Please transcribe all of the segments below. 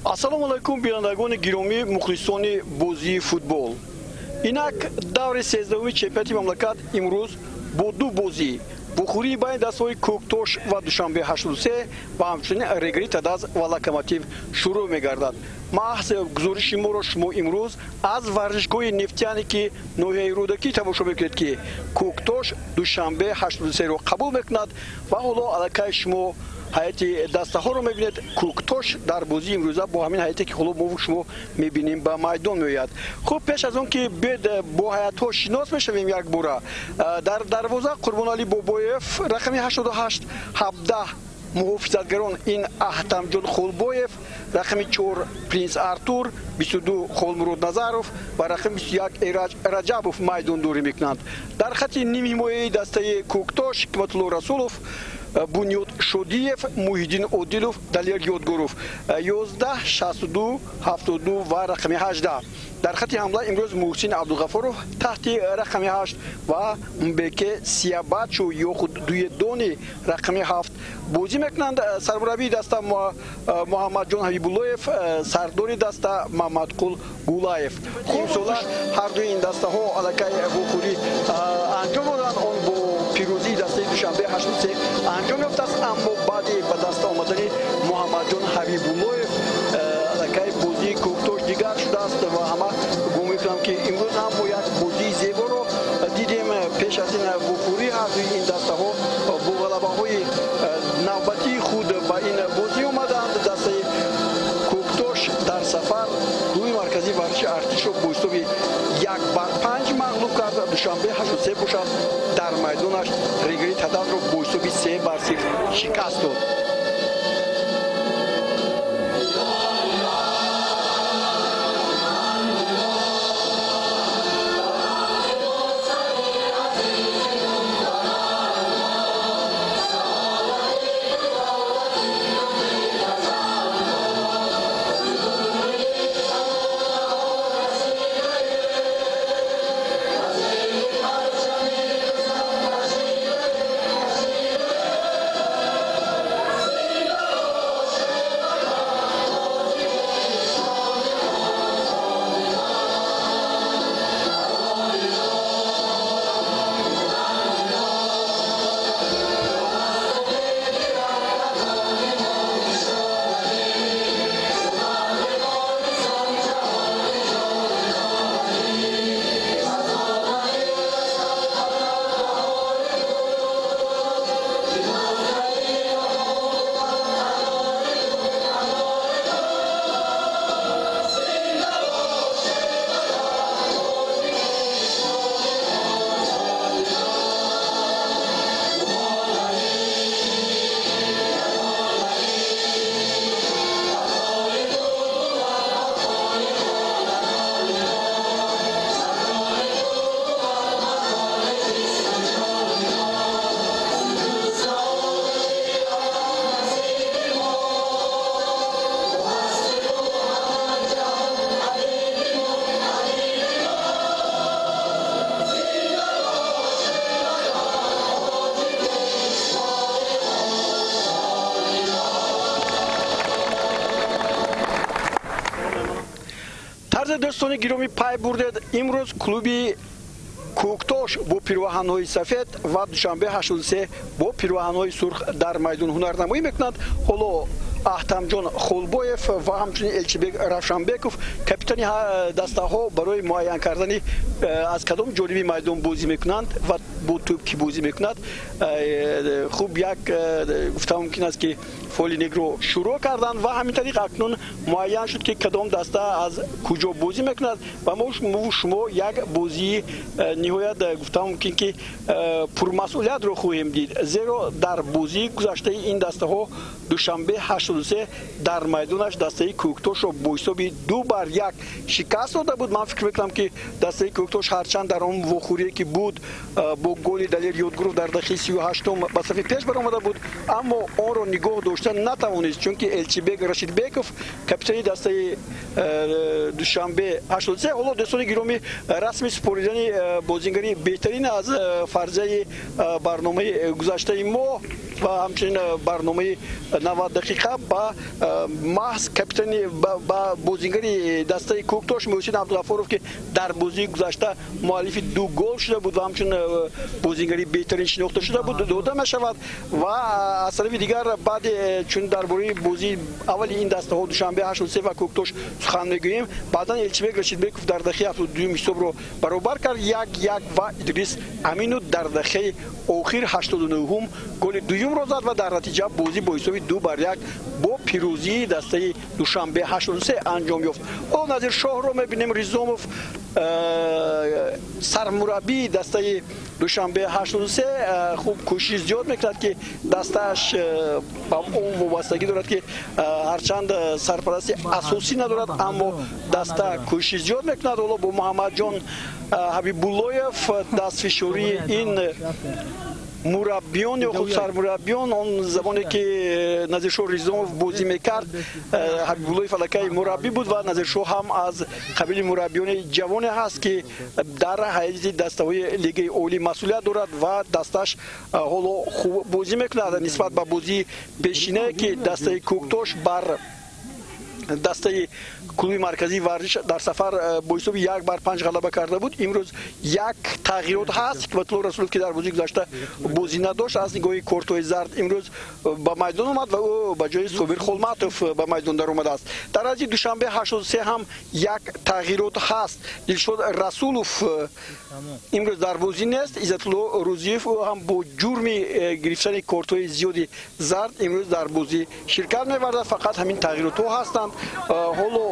Ассалому алайкум, бинандагони гиромӣ, мухлисони бозии футбол. Инак даври 13-уми чемпионати мамлакат имрӯз бо ду бозӣ вохӯрии байни дастаҳои Кӯктош ва Душанбе 83 ва ҳамчунин Регри Тадаз ва Локомотив шурӯъ мегардад. Маҳз гузориши моро шумо имрӯз аз варзишгоҳи Нефтяне, ки ноҳияи Рӯдакӣ, тамошо мекунед, ки Кӯктош Душанбе 83-ро қабул мекунад ва ҳоло аллакай шумо ҳайати дастаҳоро мебинед. Кӯктош дар бозии имрӯза бо ҳамин ҳайате, ки ҳоло мо шумо мебинем, ба майдон меояд. Хуб, пеш аз он ки биёед бо ҳайатҳо шинос мешавем якбора, дар дарвоза Қурбоналӣ Бобоев, рақами 88, 17 муҳофизатгарон ин Аҳтамҷон Холбоев, рақами 4 Принс Артур, 22 Холмурод Назаров ва рақами 21 Эраҷ Раҷабов майдондорӣ мекунанд. Дар хати нимҳимояи дастаи Кӯктош Ҳикматулло Расулов, Бунёд Шодиев, Муҳиддин Одилов, Далер Ёдгоров, 11, 62, 72 ва рақами 18. Дар хати ҳамла имрӯз Муҳсин Абдуғафоров таҳти рақами 8 ва Мбеке Сиябачу ё худ Дуедони рақами 7 бозӣ мекунанд. Сармураббии даста Муҳаммадҷон Ҳабибуллоев, сардори даста Мамадқул Гулаев. Имсола ҳардуи ин дастаҳо аллакай вохӯрӣ анҷом доданд. Он бо пирӯзии дастаи Душанбе 83 анҷом ёфтааст, аммо баъди ба даст омадани Муҳаммадҷон Ҳабибуллоев аллакай бозии Кӯктош дигар шудааст ва ҳама гумон мекунам, ки имрӯз ҳам мо як бозии зеборо дидем. Пеш аз ин вохӯрии ҳардуи ин дастаҳо бо ғалабаҳои навбатии худ ба ин бозӣ омаданд. Дастаи Кӯктош дар сафар клуби марказии варзиши Артишро бо ҳисоби 1-5 мағлуб кард. Душанбе 83 бошад, дар майдонаш Регри Тадазро бо ҳисоби 3-0 шикаст дод. Тарзе дӯстони гиромӣ пай бурдед, имрӯз клуби Кӯктош бо пирваҳанҳои сафед ва Душанбе 83 бо пирваҳанҳои сурх дар майдон ҳунарнамоӣ мекунанд. Ҳоло Аҳтамҷон Холбоев ва ҳамчунин Элчибек Равшанбеков, капитани дастаҳо, барои муайян кардани аз кадом ҷониби майдон бозӣ мекунанд ва бо тӯб кӣ бозӣ мекунад, хуб, як гуфта мумкин аст, ки фоли негро шурӯъ карданд ва ҳамин тариқ акнун муайян шуд, ки кадом даста аз куҷо бозӣ мекунад. Ва мо шумо як бозии ниҳоят, гуфта мумкин, ки пурмасъулиятро хоҳем дид, зеро дар бозии гузаштаи ин дастаҳо Душанбе 83 дар майдонаш дастаи Кӯктошро бо ҳисоби 2-1 шикаст дода буд. Ман фикр мекунам, ки дастаи Кӯктош ҳарчанд дар он вохӯрие, ки буд, бо бо голи Далер Ёдгуров дар дақиқаи 38 ба сафи пеш баромада буд, аммо онро нигоҳ дошта натавонист, чунки Элчибек Рашидбеков, капитани дастаи Душанбе 83. Ҳоло, дӯстони гиромӣ, расми супоридани бозингари беҳтарин аз фарзияи барномаи гузаштаи мо ва ҳамчунин барномаи 90 дақиқа ба маҳз капитани, ба бозингари дастаи Кӯктош Муҳсин Абдуғаффоров, ки дар бозии гузашта муаллифи ду гол шуда буд ва ҳамчун бозингари беҳтарин шинохта шуда буд, дода мешавад. Ва аз тарафи дигар, баъде чун дар бораи бозии аввали ин дастаҳо, Душанбе 83 ва Кӯктош, сухан мегӯем, баъдан Элчибек Рашидбеков дар дақиқаи 72 ҳисобро баробар кард, 1-1, ва Идрис Аминов дар дақиқаи охир, 89-ум, голи дуюмро зад ва дар натиҷа бозӣ бо ҳисоби 2-1 бо пирӯзии дастаи Душанбе 83 анҷом ёфт. Ҳоло Назиршоҳро мебинем. Ризомов, сармураббии дастаи Душанбе 83, хуб кӯшиш зиёд мекунад, ки дастааш ба он вобастагӣ дорад, ки ҳарчанд сарпарасти асосӣ надорад, аммо даста кӯшиш зиёд мекунад. Ҳоло бо Муҳаммадҷон Ҳабибуллоев дастфишории ин мураббиён ё худ сармураббиён. Он замоне ки Назиршоҳ Ризомов бозӣ мекард, Ҳабибуллоев аллакай мураббӣ буд ва Назиршоҳ ҳам аз қабили мураббиёни ҷавоне ҳаст, ки дар ҳайати дастаҳои лигаи олӣ масъулият дорад ва дасташ ҳоло хуб бозӣ мекунад нисбат ба бозии пешинае, ки дастаи Кӯктош бар дастаи клуби марказии варзиш дар сафар бо ҳисоби 1-5 ғалаба карда буд. Имрӯз як тағйирот ҳаст: Ҳикматулло Расулов, ки дар бозии гузашта бозӣ надошт аз нигоҳи кортҳои зард, имрӯз ба майдон омад ва ӯ ба ҷои Собир Холматов ба майдон даромадааст. Дар ҳайати Душанбе 83 ҳам як тағйирот ҳаст: Дилшод Расулов имрӯз дар бозӣ нест. Иззатулло Рӯзиев, ӯ ҳам бо ҷурми гирифтани кортҳои зиёди зард имрӯз дар бозӣ ширкат меварзад. Фақат ҳамин тағйиротҳо ҳастанд. Ҳоло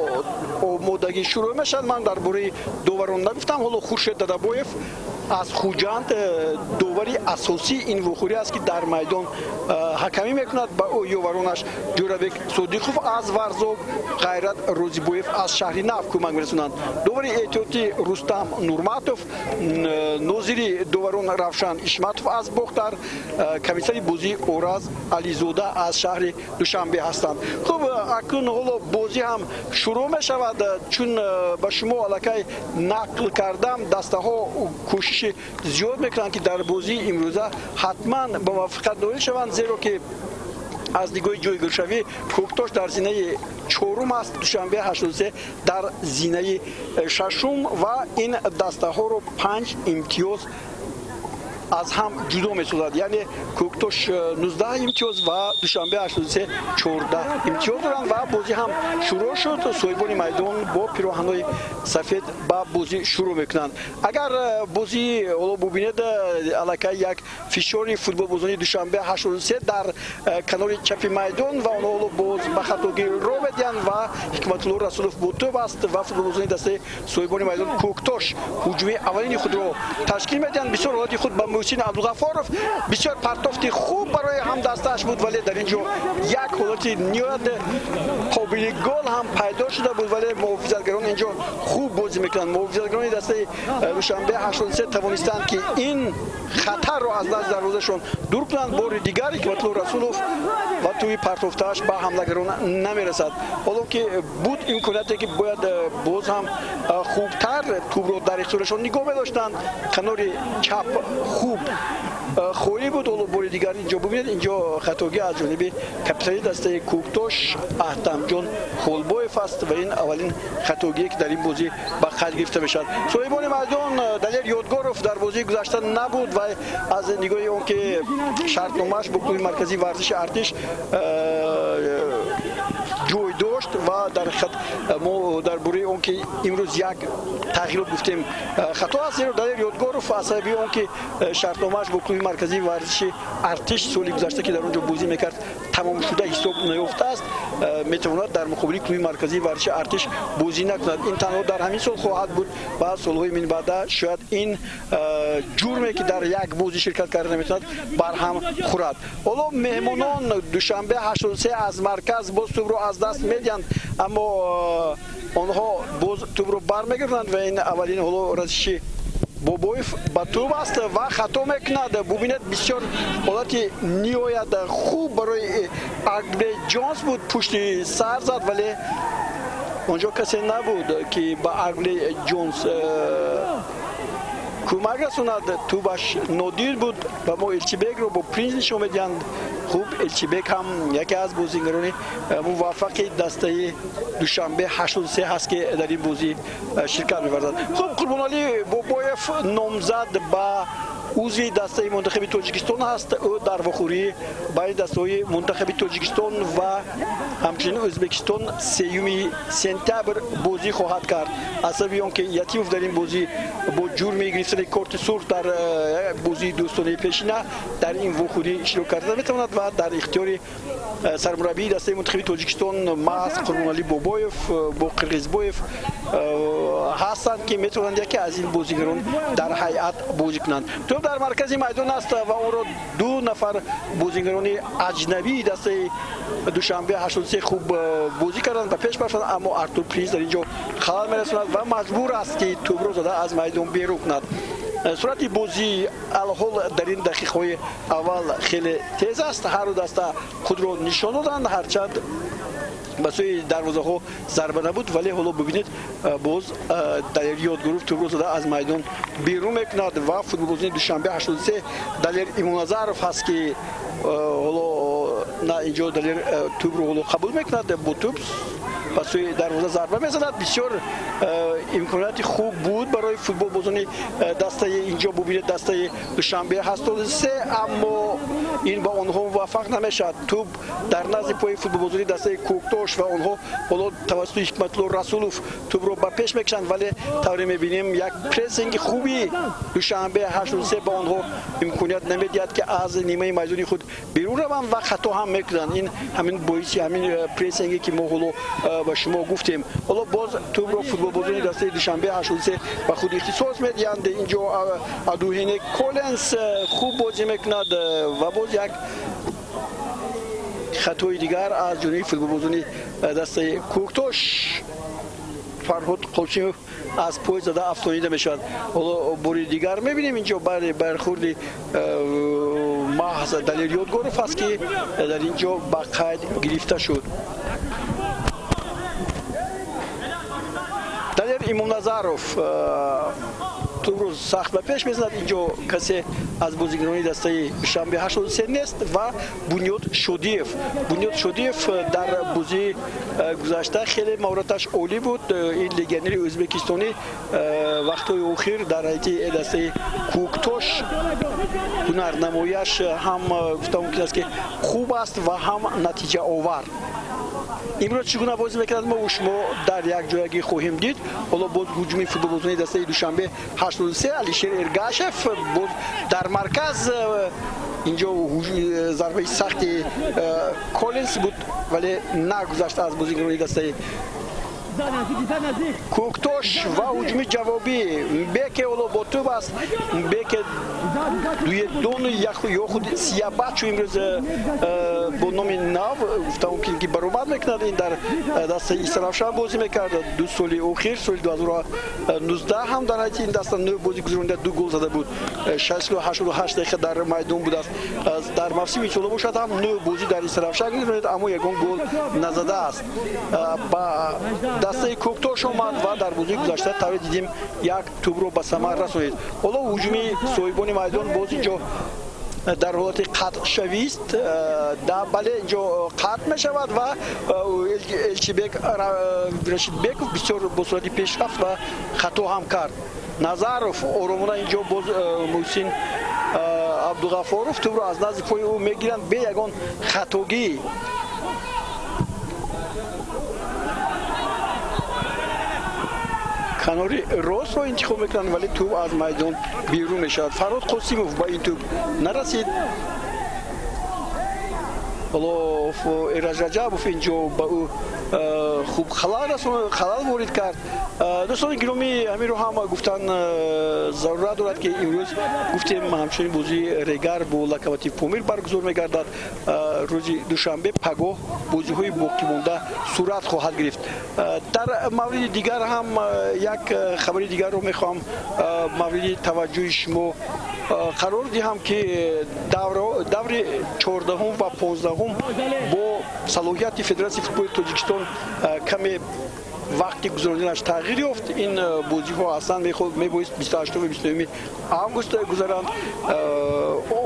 омодагӣ шурӯъ мешавад. Ман дар бораи доварон нагуфтам. Ҳоло Хуршед Дадабоев аз Хуҷанд, довари асосии ин вохӯрӣ аст, ки дар майдон ҳакамӣ мекунад. Ба ӯ ёваронаш Ҷӯрабек Содиқов аз Варзоб, Ғайрат Розибоев аз шаҳри Нав кӯмак мерасонанд. Довари эҳтиётӣ Рустам Нурматов, нозири доварон Равшан Ишматов аз Бохтар, комиссари бозӣ Ораз Ализода аз шаҳри Душанбе ҳастанд. Хуб, акнун ҳоло бозӣ ҳам шурӯъ мешавад. Чун ба шумо аллакай нақл кардам, дастаҳо кӯшиши зиёд мекунанд, ки дар бозии имрӯза ҳатман ба муваффақият ноил шаванд, зеро ки аз нигоҳи ҷойгиршавӣ Кӯктош дар зинаи чорум аст, Душанбе 83 дар зинаи шашум, ва ин дастаҳоро 5 имтиёз аз ҳам ҷудо месозад, яъне Кӯктош 19 имтиёз ва Душанбе 83 14 имтиёз доранд. Ва бозӣ ҳам шурӯъ шуд. Соҳибони майдон бо пироҳанҳои сафед ба бозӣ шурӯъ мекунанд. Агар бозӣ ҳоло бубинед, аллакай як фишори футболбозони Душанбе 83 дар канори чапи майдон ва онҳо ҳоло боз ба хатогӣ роҳ медиҳанд ва Ҳикматулло Расулов бо тӯб аст ва футболбозони дастаи соҳибони майдон Кӯктош ҳуҷуми аввалини худро ташкил медиҳанд. Бисёр ҳолати худ ба Муҳсин Абдуғаффоров, бисёр партофти хуб барои ҳамдастааш буд, вале дар ин ҷо як ҳолати ниҳоят қобили гол ҳам пайдо шуда буд, вале муҳофизатгарон ин ҷо хуб бозӣ мекунанд. Муҳофизатгарони дастаи Душанбе 83 тавонистанд, ки ин хатарро аз даст дарвозашон дур кунанд. Бори дигар Ҳикматулло Расулов ва тӯи партофтааш ба ҳамлагарон намерасад, ҳоло ки буд имконияте, ки бояд боз ҳам хубтар тӯбро дар ихтиёрашон нигоҳ медоштанд. Канори чап хуб холӣ буд. Ҳоло бори дигар инҷо бубинед, инҷо хатогӣ аз ҷониби капитани дастаи Кӯктош Аҳтамҷон Холбоев аст ва ин аввалин хатогие, ки дар ин бозӣ ба қайд гирифта мешавад. Соҳибони майдон, Далер Ёдгоров дар бозии гузашта набуд ва аз нигоҳи он ки шартномааш бо клуби марказии варзиши Артиш ҷой дошт ва дар ҳақиқат мо дар бораи он ки имрӯз як тағйирот гуфтем, хато аст, зеро Далер Ёдгоров аз сабаби он ки шартномааш бо клуби марказии варзиши Артиш соли гузашта, ки дар он ҷо бозӣ мекард, тамомшуда ҳисоб наёфтааст, метавонад дар муқобили клуби марказии варзиши Артиш бозӣ накунад. Ин танҳо дар ҳамин сол хоҳад буд ва солҳои минбаъда шояд ин ҷурме, ки дар як бозӣ ширкат карда наметавонад, барҳам хӯрад. Ҳоло меҳмонон Душанбе 83 аз марказ боз тӯбро аз даст медиҳанд, аммо онҳо боз тӯбро бармегарданд ва ин аввалин ҳоло расиши Бобоев ба тӯб аст ва хато мекунад. Бубинед, бисёр ҳолати ниҳоят хуб барои Аргбле Ҷонс буд, пушти сар зад, вале онҷо касе набуд, ки ба Аргбле Ҷонс кӯмак расонад. Тӯбаш нодир буд ва мо Элчибекро бо Принс нишон медиҳанд. Хуб, Элчибек ҳам яке аз бозигарони муваффақи дастаи Душанбе 83 ҳаст, ки дар ин бозӣ ширкат меварзад. Хуб, Қурбоналӣ Бобоев номзад ба узви дастаи мунтахаби Тоҷикистон ҳаст. Ӯ дар вохӯрӣ байни дастаҳои мунтахаби Тоҷикистон ва ҳамчунин Ӯзбекистон 3 сентябр бозӣ хоҳад кард. Аз сабаби он ки Ятимов дар ин бозӣ бо ҷурми гирифтани корти сурх дар бозии дӯстонаи пешина дар ин вохӯрӣ иштирок карда метавонад ва дар ихтиёри сармураббии дастаи мунтахаби Тоҷикистон маҳз Қурбоналӣ Бобоев бо Қирғизбоев ҳастанд, ки метавонанд яке аз ин бозигарон дар ҳайат бозӣ кунанд. Тӯб дар маркази майдон аст ва онро ду нафар бозигарони аҷнабии дастаи Душанбе 83 хуб бозӣ карданд ва пеш барафтанд, аммо Артур Принс дар ин ҷо халал мерасонад ва маҷбур аст, ки тӯбро зада аз майдон берун кунад. Суръати бозӣ алҳол дар ин дақиқаҳои аввал хеле тез аст. Ҳар ду даста худро нишон доданд, ҳарчанд ба сӯи дарвозаҳо зарба набуд, вале ҳоло бибинед, боз Далер Ёдгоров тӯбро зада аз майдон берун мекунад ва футболбозони Душанбе 83 Далер Имоназаров ҳаст, ки ҳоло на инҷо Далер тӯбро ҳоло қабул мекунад, бо тӯб ба сӯи дарвоза зарба мезанад. Бисёр имконияти хуб буд барои футболбозони дастаи инҷо, бубинед, дастаи Душанбе 83, аммо ин ба онҳо муваффақ намешавад. Тӯб дар назди пои футболбозони дастаи Кӯктош ва онҳо ҳоло тавассути Ҳикматулло Расулов тӯбро ба пеш мекашанд, вале тавре мебинем, як прессинги хуби Душанбе 83 ба онҳо имконият намедиҳад, ки аз нимаи майдони худ берун раванд ва хато ҳам мекунанд. Ин ҳамин боиси ҳамин прессинге, ки мо ҳоло ба шумо гуфтем. Ҳоло боз тӯбро футболбозони дастаи Душанбе 83 ба худ ихтисос медиҳанд. Инҷо Адуҳине Коленс хуб бозӣ мекунад ва боз як хатои дигар аз ҷониби футболбозони дастаи Кӯктош. Фарҳод Қосимов аз пой зада афтонида мешавад. Ҳоло бори дигар мебинем, инҷо бархӯрди маҳз Далер Ёдгоров аст, ки дар инҷо ба қайд гирифта шуд. Далер Имомназаров тӯбро сахт ба пеш мезанад. Инҷо касе аз бозигарони дастаи Душанбе 83 нест ва Бунёд Шодиев. Бунёд Шодиев дар бозии гузашта хеле маҳораташ олӣ буд. Ин легионери ӯзбекистонӣ вақтҳои охир дар ҳайати дастаи Кӯктош ҳунарнамояш ҳам гуфта мумкин аст, ки хуб аст ва ҳам натиҷаовар. Имрӯз чӣ гуна бозӣ мекунад, мо шумо дар як ҷоягӣ хоҳем дид. Ҳоло боз ҳуҷуми футболбозони дастаи Душанбе 83 Алишер Эргашев боз дар марказ. Инҷо зарбаи сахти Колинс буд, вале нагузашт аз бозигарони дастаи Кӯктош ва ҳуҷуми ҷавобӣ. Беке ҳоло бо тӯб аст. Беке дуедон ё худ Сиябачу имрӯз бо номи нав гуфта мумкин, ки баромад мекунад. Ин дар дастаи Истаравшан бозӣ мекард 2 соли охир, соли 2019 ҳам дар ҳайати ин даста 9 бозӣ гузаронида 2 гол зада буд, 688 дақиқа дар майдон будааст. Дар мавсими имсола бошад ҳам 9 бозӣ дар Истаравшан гузаронид, аммо ягон гол назадааст. Ба дастаи Кӯктош омад ва дар бозии гузашта тавре дидем, як тӯбро ба самар расонид. Ҳоло ҳуҷуми соҳибони майдон боз инҷо дар ҳолати қатъшавист. Бале, инҷо қатъ мешавад ва Элчибек Рашидбеков бисёр бо суръати пешрафт ва хато ҳам кард. Назаров оромона инҷо боз Муҳсин Абдуғафоров тӯбро аз назди пои ӯ мегиранд бе ягон хатогӣ. Канори ростро интихоб мекунанд, вале тӯб аз майдон берун мешавад. Фарҳод Қосимов ба ин тӯб нарасид. Ҳоло Эраҷ Раҷабов инҷо ба ӯ хуб халал ворид кард. Дӯстони гиромӣ, ҳаминро ҳам гуфтан зарурат дорад, ки имрӯз гуфтем ҳамчунин бозии Регар бо Локомотив Помир баргузор мегардад. Рӯзи душанбе пагоҳ бозиҳои боқимонда сурат хоҳад гирифт. Дар мавриди дигар ҳам як хабари дигарро мехоҳам мавриди таваҷҷӯҳи шумо қарор диҳам, ки даври 14 ва 15 бо салоҳияти Федератсияи футболи Тоҷикистон каме вақти гузарониданаш тағйир ёфт. Ин бозиҳо аслан мебоист 28 ва 29 август гузаранд,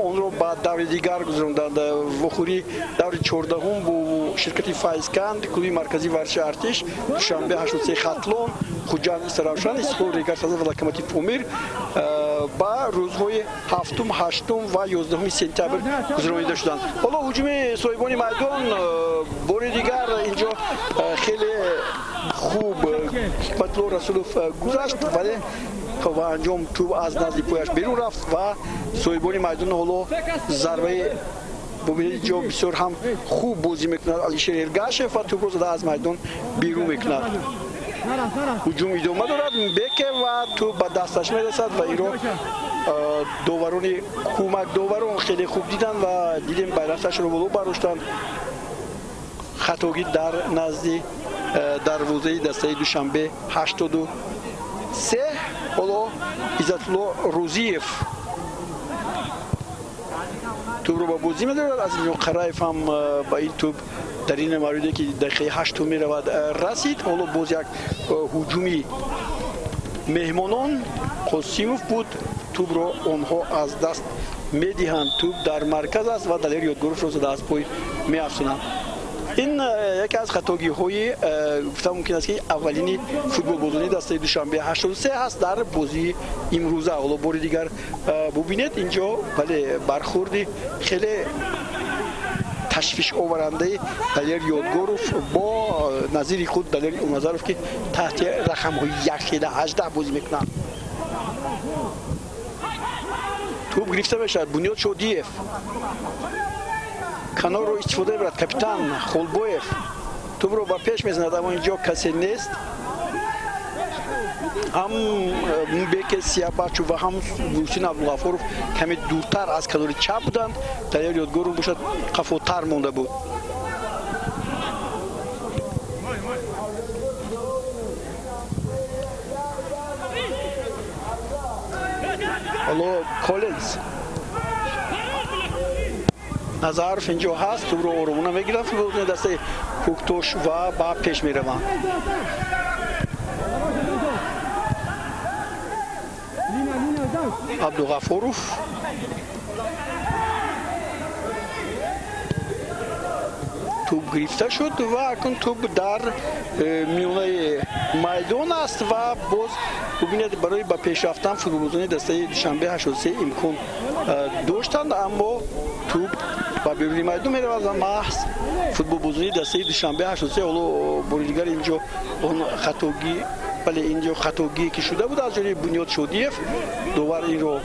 онро ба даври дигар гузаронданд. Вохӯрии даври 14 бо ширкати Файзканд, клуби марказии варзиши Артиш, Душанбе 83 Хатлон, Хуҷанд Истаравшан, Истиқлол Регар ва Локомотив Помир ба рӯзҳои 7, 8 ва 11 сентябр гузаронида шуданд. Ҳоло ҳуҷуми соҳибони майдон бори дигар инҷо хеле хуб Ҳикматулло Расулов гузашт, вале то ба анҷом тӯб аз назди пояш берун рафт ва соҳибони майдон ҳоло зарбаи бубинед, инҷо бисёр ҳам хуб бозӣ мекунад Алишер Эргашев ва тӯбро зада аз майдон берун мекунад. Ҳуҷум идома дорад, Беке ва тӯб ба дасташ мерасад ва инро доварони кӯмакдоварон хеле хуб диданд ва дидем байрақташро боло бардоштанд. Хатогӣ дар назди дарвозаи дастаи Душанбе 83. Ҳоло Иззатулло Рӯзиев тӯбро ба бозӣ медорад. Аз инҷо Қараев ҳам ба ин тӯб дар ин мавриде ки дақиқаи 8 меравад расид. Ҳоло боз як ҳуҷуми меҳмонон, Қосимов буд, тӯбро онҳо аз даст медиҳанд. Тӯб дар марказ аст ва Далер Ёдгоровро зада аз пой меафсонанд. Ин яке аз хатогиҳои гуфта мумкин аст, ки аввалини футболбозони дастаи Душанбе 83 ҳаст дар бозии имрӯза. Ҳоло бори дигар бубинед инҷо, бале, бархӯрди хеле ташвишоварандаи Далер Ёдгоров бо назири худ Далер Умназаров, ки таҳти рақамҳои 1-18 бозӣ мекунанд. Тӯб гирифта мешавад. Бунёд Шодиев канорро истифода мебарад. Капитан Холбоев тӯбро ба пеш мезанад, аммо инҷо касе нест. Ҳам Беке Сиябачу ва ҳам Муҳсин Абдулғафуров каме дуртар аз канори чап буданд. Далер Ёдгоров бошад қафотар монда буд. Ҳоло Коллинз Назаров инҷо ҳаст, тӯбро оромона мегиранд футболбозони дастаи Кӯктош ва ба пеш мераванд. Абдуғафуров тӯб гирифта шуд ва акнун тӯб дар миёнаи майдон аст ва боз бубинед, барои ба пеш рафтан футболбозони дастаи Душанбе 83 имкон доштанд, аммо тӯб ба беруни майдон меравад ва маҳз футболбозони дастаи Душанбе 83 ҳоло бори дигар инҷо он хатогӣ, бале, инҷо хатогие ки шуда буд аз ҷониби Бунёд Шодиев, довар инро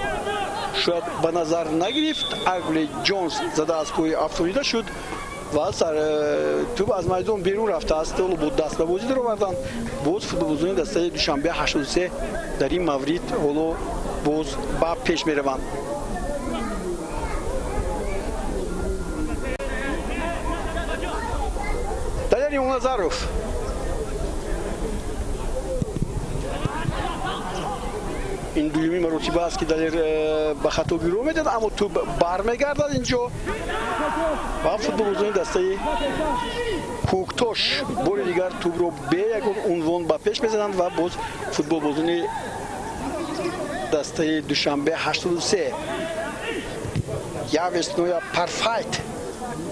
шояд ба назар нагирифт. Агли Ҷонс зада аз пой афтонида шуд ва тӯб аз майдон берун рафтааст. Ҳоло бо даст ба бозӣ дароварданд. Боз футболбозони дастаи Душанбе 83 дар ин маврид ҳоло боз ба пеш мераванд. Далер Имомназаров ин дуюми маротиба аст, ки Далер ба хато гирӯ медиҳад, аммо тӯб бармегардад инҷо ва футболбозони дастаи Кӯктош бори дигар тӯбро бе ягон унвон ба пеш мезананд ва боз футболбозони дастаи Душанбе 83 Явесноя Парфайт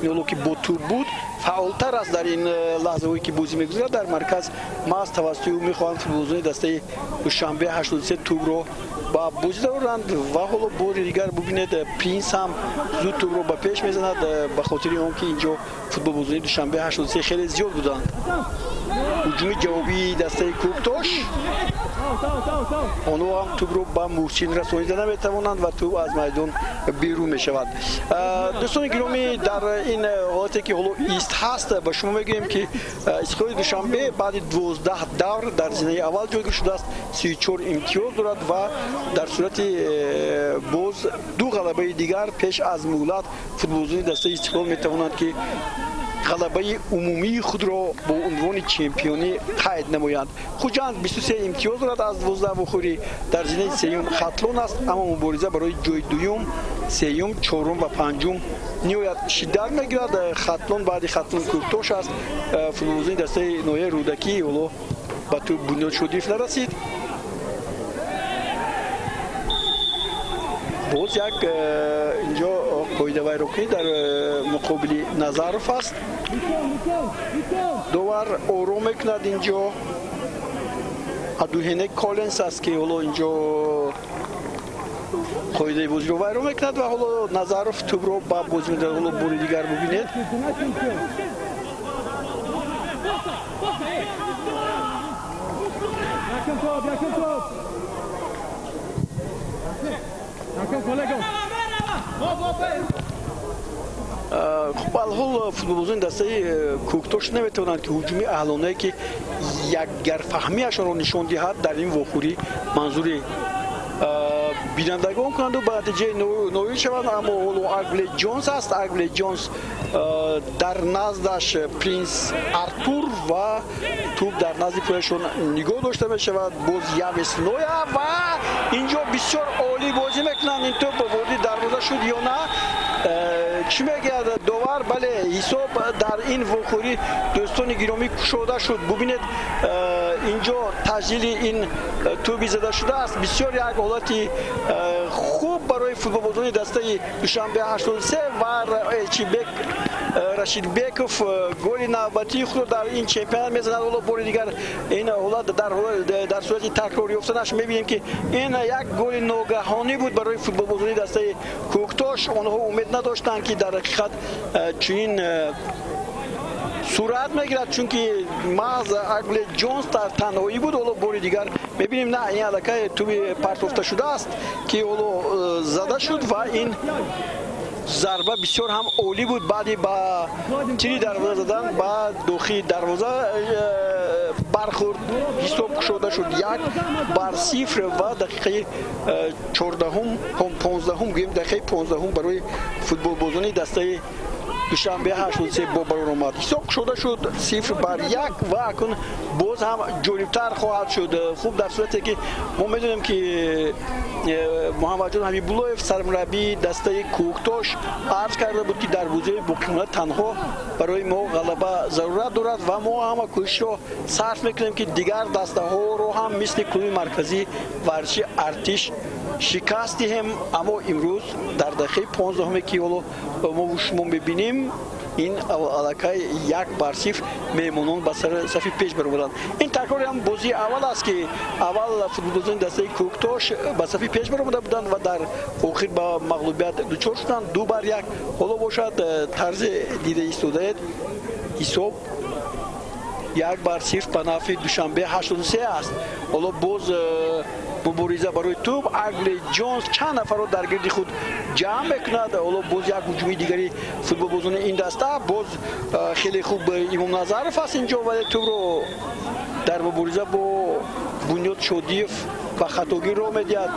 ҳоло ки бо тӯб буд фаъолтар аст дар ин лаҳзаҳое ки бозӣ мегузарад. Дар марказ маҳз тавассути ӯ мехоҳанд футболбозони дастаи Душанбе 83 тӯбро ба бозӣ дароранд ва ҳоло бори дигар бубинед, Принс ҳам зуд тӯбро ба пеш мезанад, ба хотири он ки инҷо футболбозони Душанбе 83 хеле зиёд буданд. Ҳуҷуми ҷавобии дастаи Кӯктош, онҳо ҳам тӯбро ба Муҳсин расонида наметавонанд ва тӯб аз майдон берун мешавад. Дӯстони гиромӣ, дар ин ҳолате ки ҳоло ист ҳаст, ба шумо мегӯем ки Истиқлоли Душанбе баъди 12 давр дар зинаи аввал ҷойгир шудааст, 34 имтиёз дорад ва дар сурати боз ду ғалабаи дигар пеш аз муҳлат футболбозони дастаи Истиқлол метавонанд ки ғалабаи умумии худро бо унвони чемпионӣ қайд намоянд. Хуҷанд 23 имтиёз дорад аз 12 вохӯрӣ, дар зинаи сеюм Хатлон аст, аммо мубориза барои ҷои дуюм, сеюм, чорум ва панҷум ниҳоят шиддат мегирад. Хатлон баъди Хатлон Кӯктош аст. Футболбозони дастаи ноҳияи Рӯдакӣ ҳоло ба тӯб Бунёд Шодиев нарасид. Боз як инҷо қоидавайронкунӣ дар муқобили Назаров аст. Довар ором мекунад инҷо. Адуҳене Коленс аст ки ҳоло инҷо қоидаи бозиро вайрон мекунад ва ҳоло Назаров тӯбро ба бозӣ медиҳад. Ҳоло бори дигар бубинед. Хуб, алҳол футболбозони дастаи Кӯктош наметавонанд ки ҳуҷуми аҳлонае ки якгарфаҳмиашонро нишон диҳад дар ин вохӯрӣ манзури бинандагон кунанду ба натиҷаи ноил шаванд. Аммо ҳоло Агбле Ҷонс аст. Агбле Ҷонс дар наздаш Принс Артур ва тӯб дар назди пояшон нигоҳ дошта мешавад. Боз Явес Ноя ва инҷо бисёр олӣ бозӣ мекунанд. Ин тӯб вориди дарвоза шуд ё на? Чӣ мегӯяд довар? Бале, ҳисоб дар ин вохӯрӣ дӯстони гиромӣ кушода шуд. Бубинед, инҷо таҷлили ин тӯби зада шудааст. Бисёр як ҳолати хуб барои футболбозони дастаи Душанбе 83 ва Элчибек Рашидбеков голи навбатии худро дар ин чемпионат мезанад. Ҳоло бори дигар ин ҳолат дар сурати такрор ёфтанаш мебинем ки ин як голи ногаҳонӣ буд барои футболбозони дастаи Кӯктош. Онҳо умед надоштанд ки дар ҳақиқат чунин сурат мегирад, чунки маҳз Агбле Ҷонс дар танҳоӣ буд. Ҳоло бори дигар мебинем, на, ин аллакай тӯби партофта шудааст ки ҳоло зада шуд ва ин зарба бисёр ҳам олӣ буд. Баъди ба тири дарвоза задан ба дохили дарвоза бархӯрд, ҳисоб кушода шуд 1-0 ва дақиқаи чордаҳум, понздаҳум гӯем, дақиқаи понздаҳум барои футболбозони дастаи Душанбе 83 бо барор омад. Ҳисоб кушода шуд 0-1 ва акнун боз ҳам ҷолибтар хоҳад шуд. Хуб, дар сурате ки мо медонем ки Муҳаммадҷон Ҳабибуллоев сармураббии дастаи Кӯктош арз карда буд ки дар бозиҳои боқимонда танҳо барои мо ғалаба зарурат дорад ва мо ҳама кӯшишро сарф мекунем ки дигар дастаҳоро ҳам мисли клуби марказии варзиши Артиш шикаст диҳем. Аммо имрӯз дар дақиқаи понздаҳуме ки ҳоло мо шумо мебинем, ин аллакай 1-0 меҳмонон ба сафи пеш баромаданд. Ин такрори ҳам бозии аввал аст ки аввал футболбозони дастаи Кӯктош ба сафи пеш баромада буданд ва дар охир ба мағлубият дучор шуданд 2-1. Ҳоло бошад, тарзи дида истодаед, ҳисоб 1-0 ба нафъи Душанбе 83 аст. Ҳоло боз мубориза барои тӯб, Агбле Ҷонс чанд нафарро дар гирди худ ҷамъ мекунад. Ҳоло боз як ҳуҷуми дигари футболбозони ин даста. Боз хеле хуб Имомназаров аст инҷо, вале тӯбро дар мубориза бо Бунёд Шодиев ба хатогӣ роҳ медиҳад,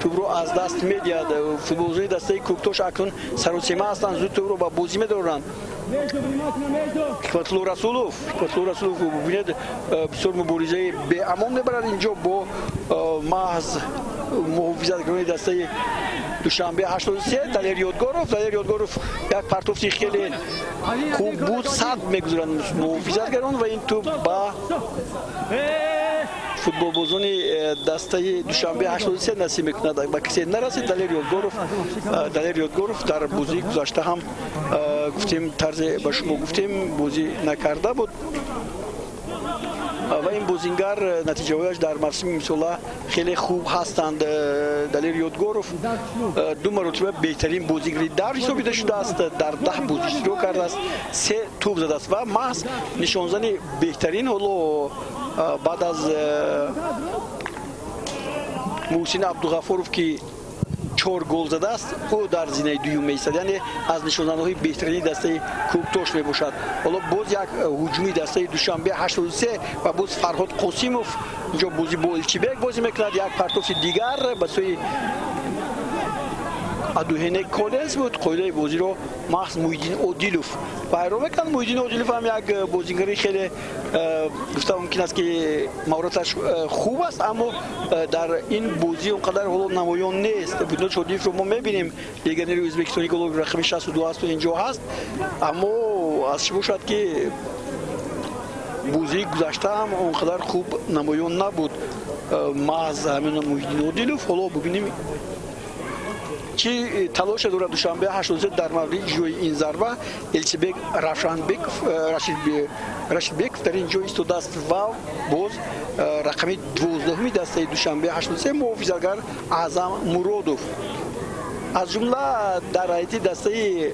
тӯбро аз даст медиҳад. Футболбозони дастаи Кӯктош акнун саросема ҳастанд, зуд тӯбро ба бозӣ медоранд. Ҳикматулло Расулов, Ҳикматулло Расулов бубинед, бисёр муборизаи беамон мебарад инҷо бо маҳз муҳофизатгарони дастаи Душанбе 83. Далер Ёдгоров, Далер Ёдгоров як партофти хеле хуб буд, сад мегузаранд муҳофизатгарон ва ин тӯб ба футболбозони дастаи Душанбе 83 насиб мекунад. Ба касе нарасид. Далер Ёдгоров, Далер Ёдгоров дар бозии гузашта ҳам гуфтем, тарзе ба шумо гуфтем, бозӣ накарда буд. Ва ин бозингар натиҷаҳояш дар мавсими имсола хеле хуб ҳастанд. Далер Ёдгоров 2 маротиба беҳтарин бозигари давр ҳисобида шудааст, дар 10 бозӣ иштирок кардааст, 3 тӯб задааст ва маҳз нишонзани беҳтарин ҳоло баъд аз Муҳсин Абдуғафуров, ки 4 гол задааст, ӯ дар зинаи дуюм меистад, яъне аз нишонзаниҳои беҳтарини дастаи Кӯктош мебошад. Ҳоло боз як ҳуҷуми дастаи Душанбе 83 ва боз Фарҳод Қосимов инҷо бозӣ бо Элчибек бозӣ мекунад. Як партофи дигар ба сӯи Адуҳене Коллинз буд. Қоидаи бозиро маҳз Муҳиддин Одилов вайрон мекунад. Муҳиддин Одилов ҳам як бозигари хеле гуфта мумкин аст, ки маҳораташ хуб аст, аммо дар ин бозӣ он қадар ҳоло намоён нест. Бунёд Шодиевро мо мебинем, легионери ӯзбекистони ки ҳоло рақами 62 асту инҷо ҳаст, аммо аз чӣ бошад, ки бозии гузашта ҳам он қадар хуб намоён набуд. Маҳз ҳамин Муҳиддин Одилов. Ҳоло бибинем, чӣ талоше дорад Душанбе 83 дар мавриди иҷрои ин зарба. Элчибек Рашидбеков дар ин ҷо истодааст ва боз рақами 12-уми дастаи Душанбе 83 муҳофизатгар Аъзам Муродов. Аз ҷумла дар ҳайати дастаи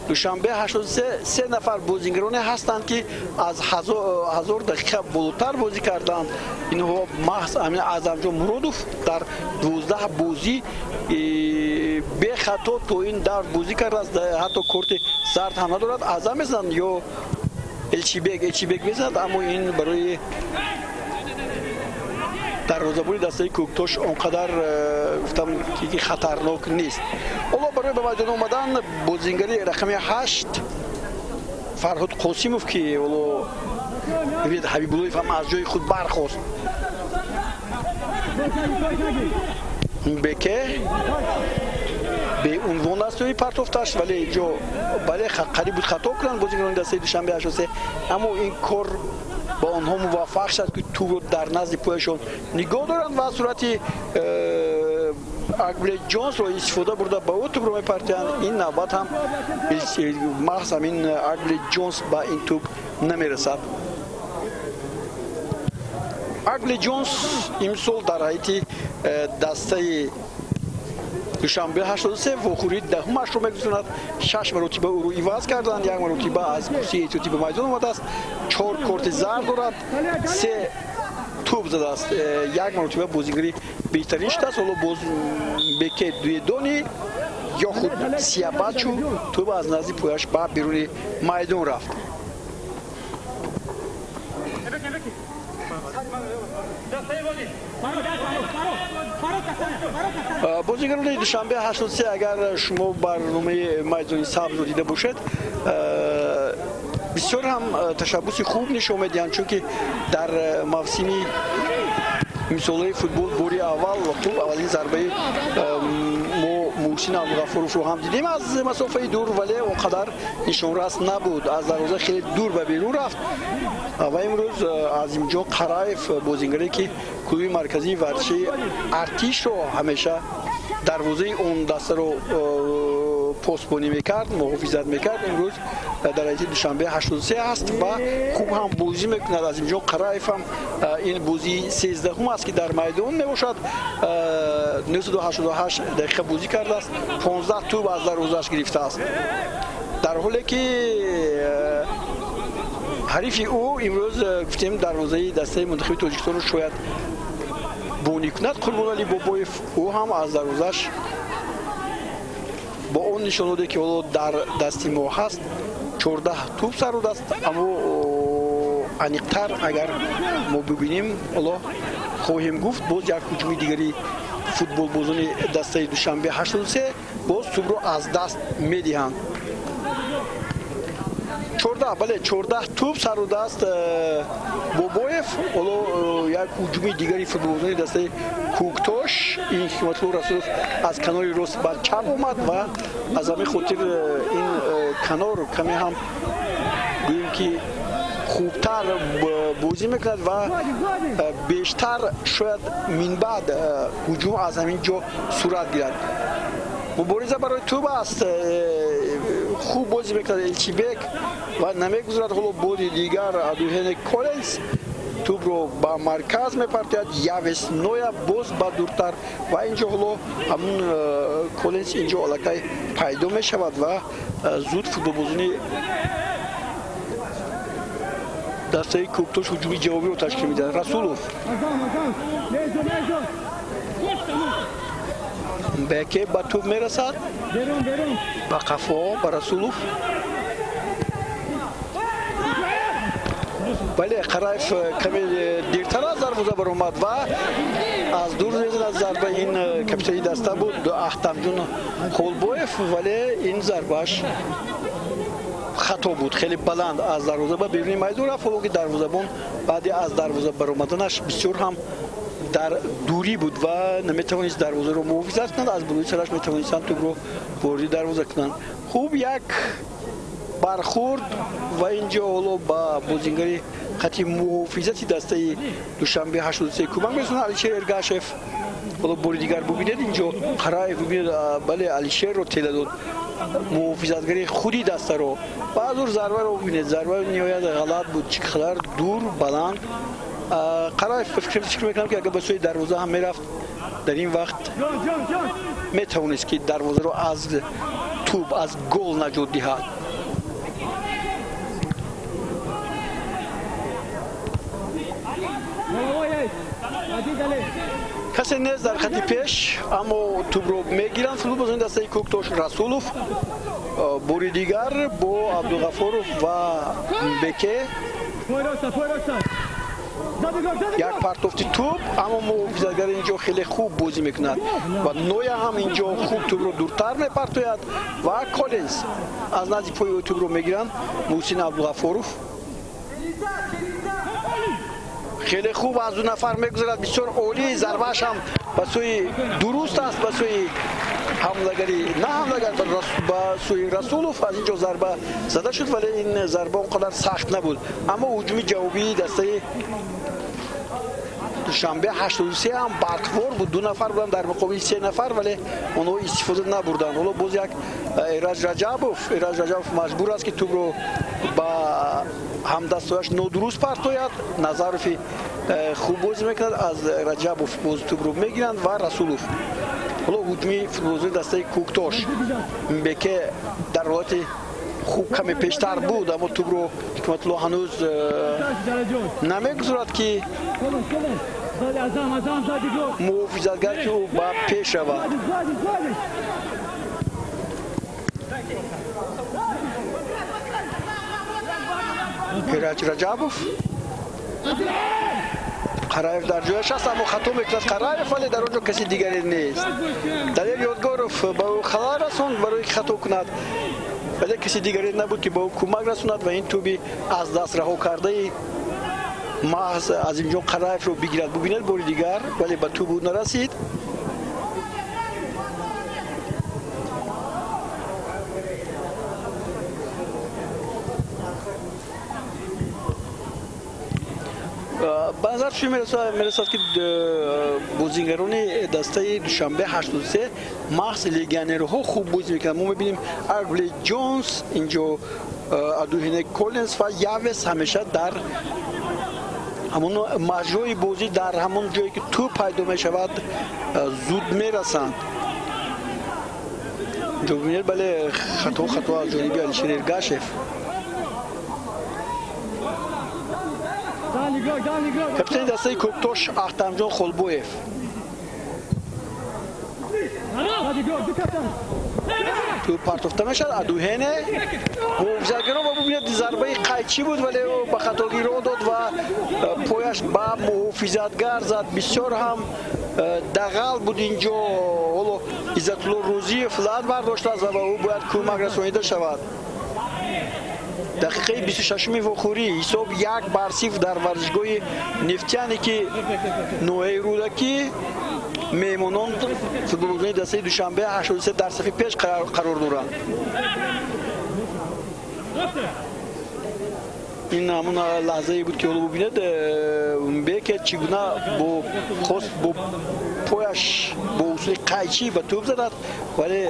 Душанбе 83 се нафар бозигароне ҳастанд, ки аз 1000 дақиқа болотар бозӣ карданд. Инҳо маҳз ҳамин Аъзамҷон Муродов дар 12 бозӣ бехато то ин давр бозӣ кардааст, ҳатто корти зард ҳам надорад. Аъзам мезананд ё Элчибек? Элчибек мезанад, аммо ин барои дарвозабони дастаи Кӯктош он қадар гуфтам ки хатарнок нест. Ҳоло барои ба майдон омадан бозингари рақами 8 Фарҳод Қосимов, ки ҳоло бибинед, Ҳабибуллоев ҳам аз ҷои худ бархост. Беке беунвон аст ӯи партофташ, вале инҷо бале қариб буд хато кунанд бозингарони дастаи Душанбе 83, аммо ин кор ба онҳо муваффақ шуд, ки тӯбро дар назди пояшон нигоҳ доранд ва сурати Акбле Ҷонсро истифода бурда ба ӯ тӯбро мепартоянд. Ин навбат ҳам маҳз ҳамин Акбле Ҷонс ба ин тӯб намерасад. Акбле Ҷонс имсол дар ҳайати дастаи Душанбе 83 вохӯрии даҳумашро мегузаронад. 6 маротиба ӯро иваз карданд, 1 маротиба аз курсии эҳтиётӣ ба майдон омадааст, 4 корти зард дорад, 3 тӯб задааст, 1 маротиба бозигари беҳтарин шудааст. Ҳоло боз Беке Дуедони ё худ Сиябачу тӯб аз назди пояш ба беруни майдон рафт. Бозигарони Душанбе 83, агар шумо барномаи майдони сабзро дида бошед, бисёр ҳам ташаббуси хуб нишон медиҳанд, чунки дар мавсими мисолаи футбол бори аввал хуб аввалин зарбаи мо Муҳсин Абдуғафуровро ҳам дидем аз масофаи дур, вале он қадар нишонрас набуд, аз дарвоза хеле дур ба берун рафт. Ва имрӯз Азимҷон Қараев, бозингаре ки клуби марказии варзишии Артишро ҳамеша дарвозаи он дастаро посбонӣ мекард, муҳофизат мекард, имрӯз дар ҳайати Душанбе 83 ҳаст ва хуб ҳам бозӣ мекунад. Азимҷон Қараев ҳам ин бозии 13-ум аст, ки дар майдон мебошад. 988 дақиқа бозӣ кардааст, 15 тӯб аз дарвозааш гирифтааст, дар ҳоле ки ҳарифи ӯ имрӯз гуфтем дарвозаи дастаи мунтахаби Тоҷикистонро шояд бонӣ кунад Қурбоналӣ Бобоев. Ӯ ҳам аз дарвозааш бо он нишоноде, ки ҳоло дар дасти мо ҳаст, 14 тӯб сарудааст, аммо аниқтар агар мо бибинем, ҳоло хоҳем гуфт. Боз як ҳуҷуми дигари футболбозони дастаи Душанбе 83 боз тӯбро аз даст медиҳанд. 14, бале, 14 тӯб сарудааст Бобоев. Ҳоло як ҳуҷуми дигари футболбозони дастаи Кӯктош, ин Ҳикматулло Расулов аз канори рост ба чап омад ва аз ҳамин хотир ин канор каме ҳам гӯем ки хубтар бозӣ мекунад ва бештар шояд минбаъд ҳуҷум аз ҳамин ҷо сурат гирад. Мубориза барои тӯб аст, хуб бозӣ мекунад Элчибек. ва намегузарад. Ҳоло бори дигар Адухене Коллинз тӯбро ба марказ мепартояд. Явес Ноя боз ба дуртар ва инҷо ҳоло ҳамун Коллинз инҷо аллакай пайдо мешавад ва зуд футболбозони дастаи Кӯктош ҳуҷуми ҷавобиро ташкил медиҳад. Расулов, Беке ба тӯб мерасад, ба қафо ба Расулов. Бале, Қараев каме дертар аз дарвоза баромад ва аз дур мезанад. Зарба ин капитани даста буд Ахтамҷон Холбоев, вале ин зарбааш хато буд, хеле баланд аз дарвоза ба беруни майдон рафт. Ҳоло ки дарвозабон баъди аз дарвоза баромаданаш бисёр ҳам дар дурӣ буд ва наметавонист дарвозаро муҳофизат кунад, аз болои сараш метавонистанд тӯбро вориди дарвоза кунанд. Хуб, як бархӯрд ва инҷо ҳоло ба бозингари хати муҳофизати дастаи Душанбе 83 кӯмак мерасонад Алишер Эргашев. Ҳоло бори дигар бубинед, инҷо Қараев бубинед, бале, Алишерро тела дод, муҳофизатгари худи дастаро. Ва аз ур зарбаро бубинед, зарба ниҳоят ғалат буд, чӣ қадар дур баланд. Қараев фикр мекунам, ки агар ба сӯи дарвоза ҳам мерафт, дар ин вақт метавонист, ки дарвозаро аз тӯб, аз гол наҷот диҳад. Касе нест дар хати пеш, аммо тӯбро мегиранд футболбозони дастаи Кӯктош. Расулов бори дигар бо Абдуғафоров ва Беке як партофти тӯб, аммо муҳофизатгар инҷо хеле хуб бозӣ мекунад ва Ноя ҳам инҷо хуб тӯбро дуртар мепартояд ва Коллинз аз назди пои ӯ тӯбро мегиранд. Муҳсин Абдуғафоров хеле хуб аз ду нафар мегузарад, бисёр олӣ. Зарбааш ҳам ба сӯи дуруст аст, ба сӯи ҳамлагари, на ҳамлагар, ба сӯи Расулов. Аз инҷо зарба зада шуд, вале ин зарба он қадар сахт набуд. Аммо ҳуҷуми ҷавобии дастаи Душанбе 83 ҳам барқвор буд. Ду нафар буданд дар муқобили се нафар, вале онҳо истифода набурданд. Ҳоло боз як Эраҷ Раҷабов, Эраҷ Раҷабов маҷбур аст, ки тӯбро ба ҳамдастояш нодуруст партояд. Назарофи хуб бозӣ мекунад, аз Раҷабов боз тӯбро мегиранд ва Расулов. Ҳоло ҳуҷуми футболбозони дастаи Кӯктош. Беке дар ҳолати хуб каме пештар буд, аммо тӯбро Ҳикматулло ҳанӯз намегузорад, ки муҳофизатгар, ки ӯ ба пеш равад. Эраҷ Раҷабов, Қараев дар ҷояш аст, аммо хато мекунад Қараев, вале дар он ҷо каси дигаре нест. Далер Ёдгоров ба ӯ халал расонд барои ки хато кунад, вале каси дигаре набуд, ки ба ӯ кӯмак расонад ва ин тӯби аз даст раҳо кардаи маҳз Азимҷон Қараевро бигирад. Бубинед бори дигар, вале ба тӯб ӯ нарасид. Ба назар чӣ мерасад, ки бозингарони дастаи Душанбе 83 маҳз легионерҳо хуб бозӣ мекунанд. Мо мебинем Аргли Ҷонс, инҷо Адухине Коллинз ва Явес ҳамеша дар ҳамон маҷрои бозӣ, дар ҳамон ҷое ки тӯб пайдо мешавад, зуд мерасанд. Инҷо бибинед, бале, хато аз ҷониби Алишер Эргашев. Капитани дастаи Кӯктош Ахтамҷон Холбоев. Тӯб партофта мешавад. Адухене муҳофизатгаро ва бубинед, зарбаи қайчӣ буд, вале ӯ ба хатогӣ роҳ дод ва пояш ба муҳофизатгар зад. Бисёр ҳам дағал буд инҷо. Ҳоло Иззатулло Рӯзиев лат бардоштааст ва ба ӯ бояд кӯмак расонида шавад. Дақиқаи 26-уми вохӯрӣ, ҳисоб 1-0 дар варзишгоҳи Нефтяне, ки ноҳияи Рӯдакӣ. Меҳмонон футболбозони дастаи Душанбе 83 дар сафи пеш қарор доранд. Ин ҳамон лаҳзае буд, ки ҳоло бубинед, Беке чӣ гуна бо хост бо пояш бо усули қайчӣ ба тӯб задад, вале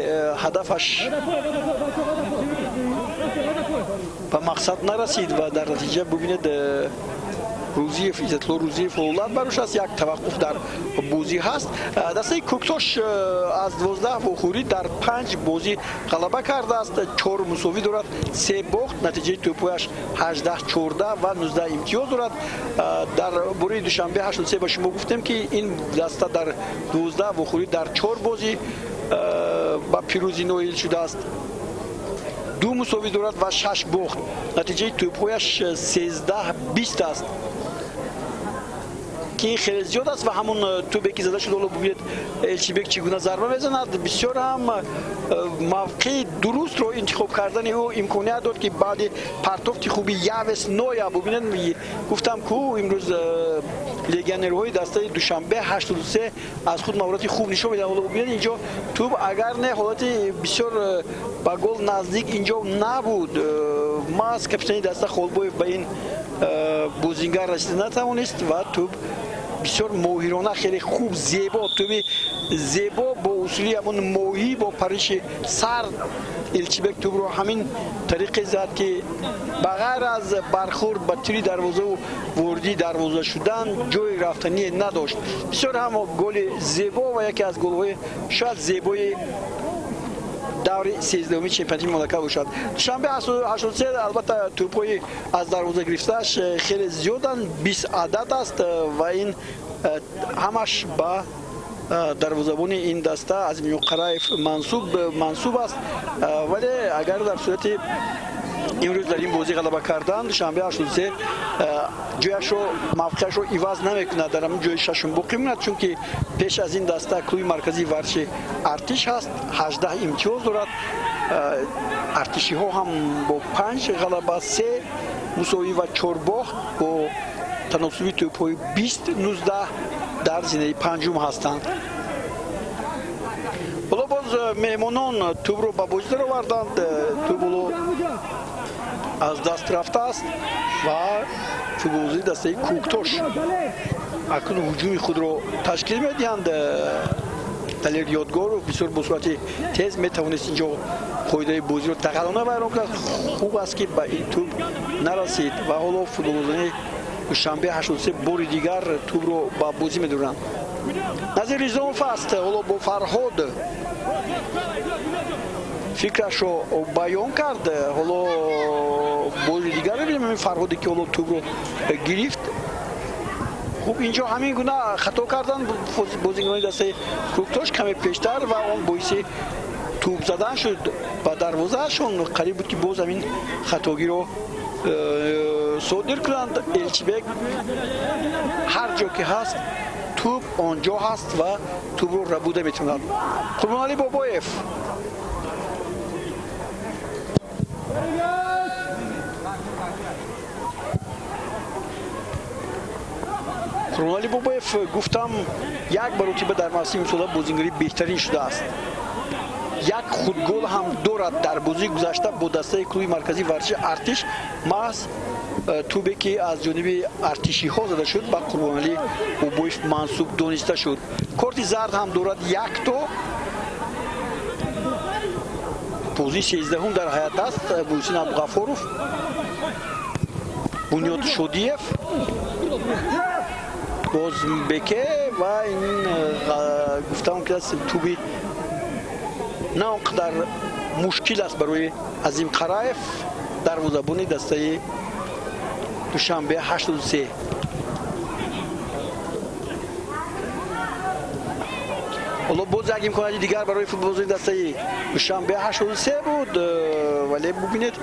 ҳадафаш Ба мақсад нарасид ва дар натиҷа бубинед, Рӯзиев, Иззатулло Рӯзиев ҳолат барош аст, як таваққуф дар бозӣ ҳаст. Дастаи Кӯктош аз 12 вохӯрӣ дар 5 бозӣ ғалаба кардааст, 4 мусовӣ дорад, 3 бохт, натиҷаи тӯпҳояш 18 14 ва 19 имтиёз дорад. Дар бораи Душанбе 83 ба шумо гуфтем, ки ин даста дар 12 вохӯрӣ дар 4 бозӣ ба пирӯзӣ ноил шудааст, 2 мусовӣ дорад ва 6 бохт, натиҷаи тӯпҳояш 13 20 аст, ки хеле зиёд аст. Ва ҳамон тӯбе ки зада шуд, ҳоло бубинед Элчибек чӣ гуна зарба мезанад. Бисёр ҳам мавқеи дурустро интихоб кардани ӯ имконият дод, ки баъди партофти хуби Явес Ноя, бубинед, гуфтам ку имрӯз легионерҳои дастаи Душанбе 83 аз худ маҳорати хуб нишон медиҳанд. Ҳоло бубинед, инҷо тӯб агар не ҳолати бисёр ба гол наздик инҷо набуд, маҳз капитани даста Холбоев ба ин бозингар расида натавонист ва тӯб бисёр моҳирона, хеле хуб, зебо, тӯби зебо бо усули ҳамон моҳӣ бо париши сар Элчибек тӯбро ҳамин тариқе зад, ки ба ғайр аз бархӯрд ба тири дарвозаву воридии дарвоза шудан ҷои рафтание надошт. Бисёр ҳам голи зебо ва яке аз голҳои шояд зебои даври 13-уми чемпионати мамлакат бошад. Душанбе 83 албатта тӯбҳои аз дарвоза гирифтааш хеле зиёданд, 20 адад аст ва ин ҳамаш ба дарвозабони ин даста Азимҷон Қараев мансуб аст. Вале агар дар сурати имрӯз дар ин бозӣ ғалаба кардан, Душанбе 83 ҷояшро, мавқеашро иваз намекунад, дар ҳамин ҷои шашум боқӣ мемонад, чунки пеш аз ин даста клуби марказии варзиши Артиш ҳаст, 18 имтиёз дорад. Артишиҳо ҳам бо 5 ғалаба, 3 мусовӣ ва 4 бохт бо таносуби тӯбҳои 20 19 дар зинаи панҷум ҳастанд. Ҳоло боз меҳмонон тӯбро ба бозӣ дароварданд, тӯб ҳоло аз даст рафтааст ва футболбозии дастаи Кӯктош акнун ҳуҷуми худро ташкил медиҳанд. Далер Ёдгоров бисёр бо суръати тез метавонист инҷо қоидаи бозиро дағалона вайрон кунад. Хуб аст, ки ба ин тӯб нарасид ва ҳоло футболбозони Душанбе 83 бори дигар тӯбро ба бозӣ медуранд. Назир Ризонов аст ҳоло бо Фарҳод фикрашро баён кард. Ҳоло бори дигар мебинем Фарҳоде, ки ҳоло тӯбро гирифт. Хуб, инҷо ҳамин гуна хато кардан бозигарони дастаи Кӯктош каме пештар ва он боиси тӯб задан шуд ба дарвозаашон. Қариб буд, ки боз ҳамин хатогиро содир кунанд. Элчибек ҳар ҷо ки ҳаст, тӯб он ҷо ҳаст ва тӯбро рабуда метавонад. Қурбоналӣ Бобоев Қурбоналӣ Бобоев, гуфтам, як маротиба дар мавсими имсола бозингари беҳтарин шудааст. Як худгол ҳам дорад дар бозии гузашта бо дастаи клуби марказии варзиши Артиш. Маҳз тӯбе ки аз ҷониби артишиҳо зада шуд, ба Қурбоналӣ Бобоев мансуб дониста шуд. Корти зард ҳам дорад як то. Бозии 13-ум дар ҳаят аст. Муҳсин Абдуғаффоров, Бунёд Шодиев, боз Беке ва ин гуфтам ки аст тӯби на он қадар мушкил аст барои Азим Қараев, дарвозабони дастаи Душанбе 83. Ҳоло боз як имконияти дигар барои футболбозони дастаи Душанбе 83 буд, вале бубинед,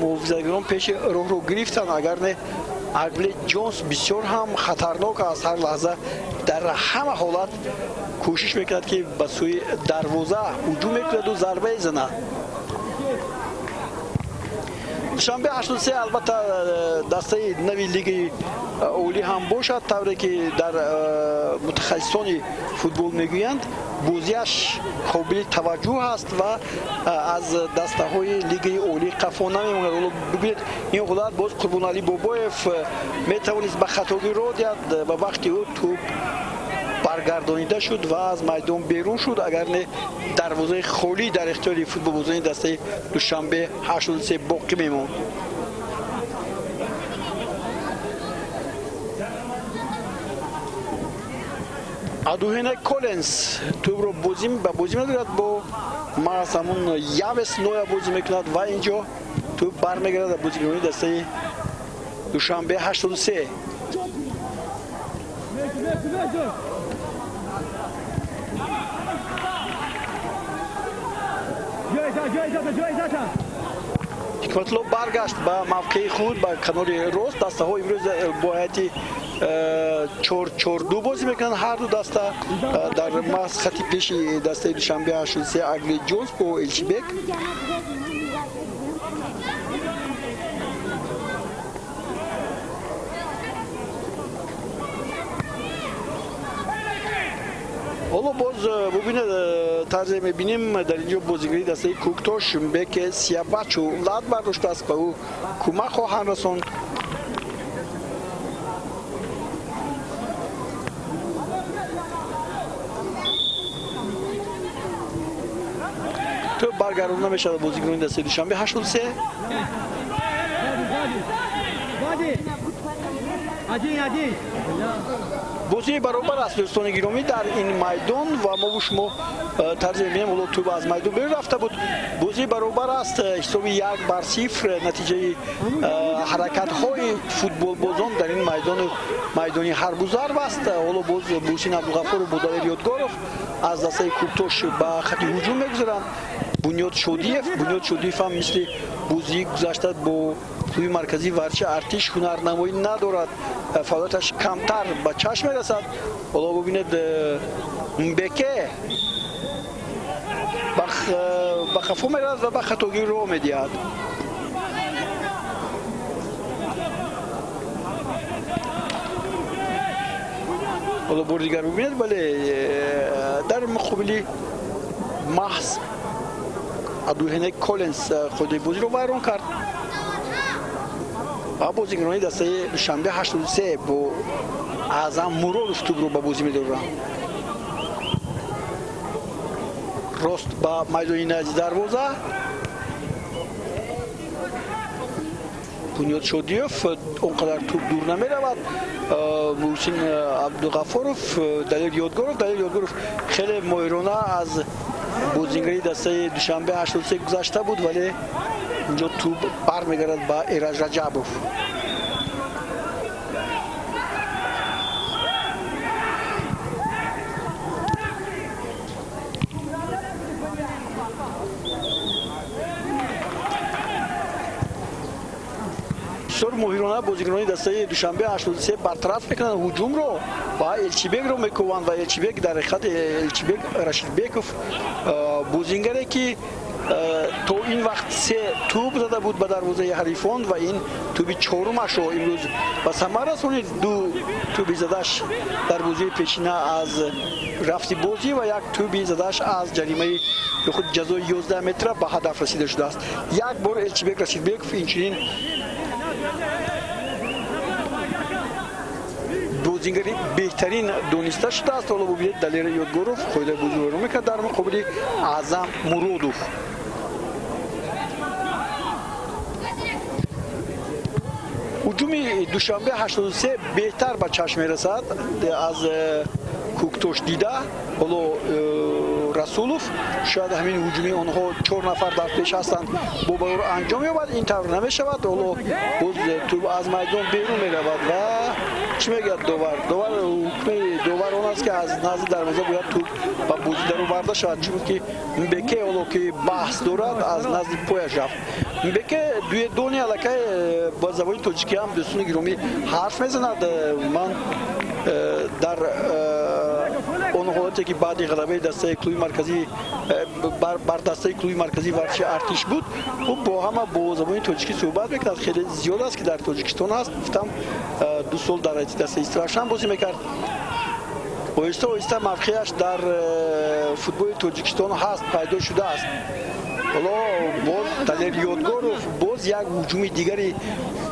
муҳофизатгарон пеши роҳро гирифтанд. Агар не, Арбле Ҷонс бисёр ҳам хатарнок аст, ҳар лаҳза дар ҳама ҳолат кӯшиш мекунад, ки ба сӯи дарвоза ҳуҷум мекунаду зарбае занад. Душанбе 83 албатта дастаи нави лигаи олӣ ҳам бошад, тавре ки дар мутахассисони футбол мегӯянд, бозиаш қобили таваҷҷӯҳ аст ва аз дастаҳои лигаи олӣ қафо намемонад. Ҳоло бибинед, ин ҳолат боз Қурбоналӣ Бобоев метавонист ба хатогӣ роҳ диҳад ва вақти ӯ тӯб бар Баргардонида шуд ва аз майдон берун шуд. Агар не, дарвозаи холӣ дар ихтиёри футболбозони дастаи Душанбе 83 боқӣ мемонд. Адухене Коленс тӯбро ба бозӣ медорад, бо маҳз ҳамун Явес Ноя бозӣ мекунад ва инҷо тӯб бармегардад ба бозигарони дастаи Душанбе 83. Ҳикматулло баргашт ба мавқеи худ, ба канори рост. Дастаҳо имрӯз бо ҳайати 4-4-2 бозӣ мекунанд. Ҳар ду даста дар маҳз хати пеши дастаи Душанбе 83 Агли Ҷонс бо Элчибек. Ҳоло боз бубинед, тарзе мебинем дар инҷо бозигари дастаи Кӯктош Беке Сиябачу лат бардоштааст, ба ӯ кӯмак хоҳанд расонд. Тӯб баргардонда мешавад бозигарони дастаи Душанбе 83. Бозии баробар аст, дӯстони гиромӣ, дар ин майдон ва мо шумо тарзе мебинем, ҳоло тӯб аз майдон берун рафта буд. Бозии баробар аст, ҳисоби 1-0 натиҷаи ҳаракатҳои футболбозон дар ин майдону майдони ҳарбузарб аст. Ҳоло боз Муҳсин Абдуғаффоров бо Далер Ёдгоров аз дастаи Кӯктош ба хати ҳуҷум мегузаранд. Бунёд Шодиев ҳам мисли бозии гузашта бо клуби марказии варзиши Артиш ҳунарнамоӣ надорад, фаъолияташ камтар ба чашм мерасад. Ҳоло бубинед, Мбеке ба хафо меравад ва ба хатогӣ роҳ медиҳад. Ҳоло бори дигар бубинед, бале, дар муқобили маҳз Адухене Коленс қоидаи бозиро вайрон кард ва бозигарони дастаи Душанбе 83 бо Аъзам Муродов тӯбро ба бозӣ медоранд. Рост ба майдони назди дарвоза. Бунёд Шодиев, он қадар тӯб дур намеравад. Муҳсин Абдуғаффоров, Далер Ёдгоров хеле моҳирона аз бозигари дастаи Душанбе 83 гузашта буд, вале инҷо тӯб бармегардад ба Эраҷ Раҷабов. Бисёр моҳирона бозигарони дастаи Душанбе 83 бартараф мекунанд ҳуҷумро ва Элчибекро мекӯбанд ва Элчибек дар ҳақиқат Элчибек Рашидбеков бозингаре ки то ин вақт 3 тӯб зада буд ба дарвозаи ҳарифон ва ин тӯби чорумашро имрӯз ба самар расонид. 2 тӯби задаш дар бозии пешина аз рафти бозӣ ва 1 тӯби задаш аз ҷаримаи худ ҷазои 11 метра ба ҳадаф расида шудааст. Як бор Элчибек Рашидбеков инчунин бозингари беҳтарин дониста шудааст. Ҳоло бубинед, Далер Ёдгоров қоидаи бозиро мекард дар муқобили Аъзам Муродов. Ҳуҷуми Душанбе 83 беҳтар ба чашм мерасад аз Кӯктош дида. Ҳоло Расулов, шояд ҳамин ҳуҷуми онҳо 4 нафар дар пеш ҳастанд, бо барор анҷом ёбад. Ин тавр намешавад. Ҳоло боз тӯб аз майдон берун меравад ва чӣ мегӯяд довар? Довар, ҳукми довар он аст, ки аз назди дарвоза бояд тӯб ба бозӣ дароварда шавад, чунки Мбеке ҳоло ки баҳс дорад аз назди пояш рафт. Мбеке дуедони аллакай ба забони тоҷикӣ ҳам, дӯстони гиромӣ, ҳарф мезанад. Ман дар он ҳолате ки баъди ғалабаи дастаи клуби марказӣ бар дастаи клуби марказии варзиши Артиш буд, ӯ бо ҳама бо забони тоҷикӣ суҳбат мекард. Хеле зиёд аст ки дар Тоҷикистон аст. Гуфтам, 2 сол дар дастаи Истравшан бозӣ мекард. Оҳиста оҳиста мавқеаш дар футболи Тоҷикистон ҳаст, пайдо шудааст. Ҳоло боз Далер Ёдгоров, боз як ҳуҷуми дигари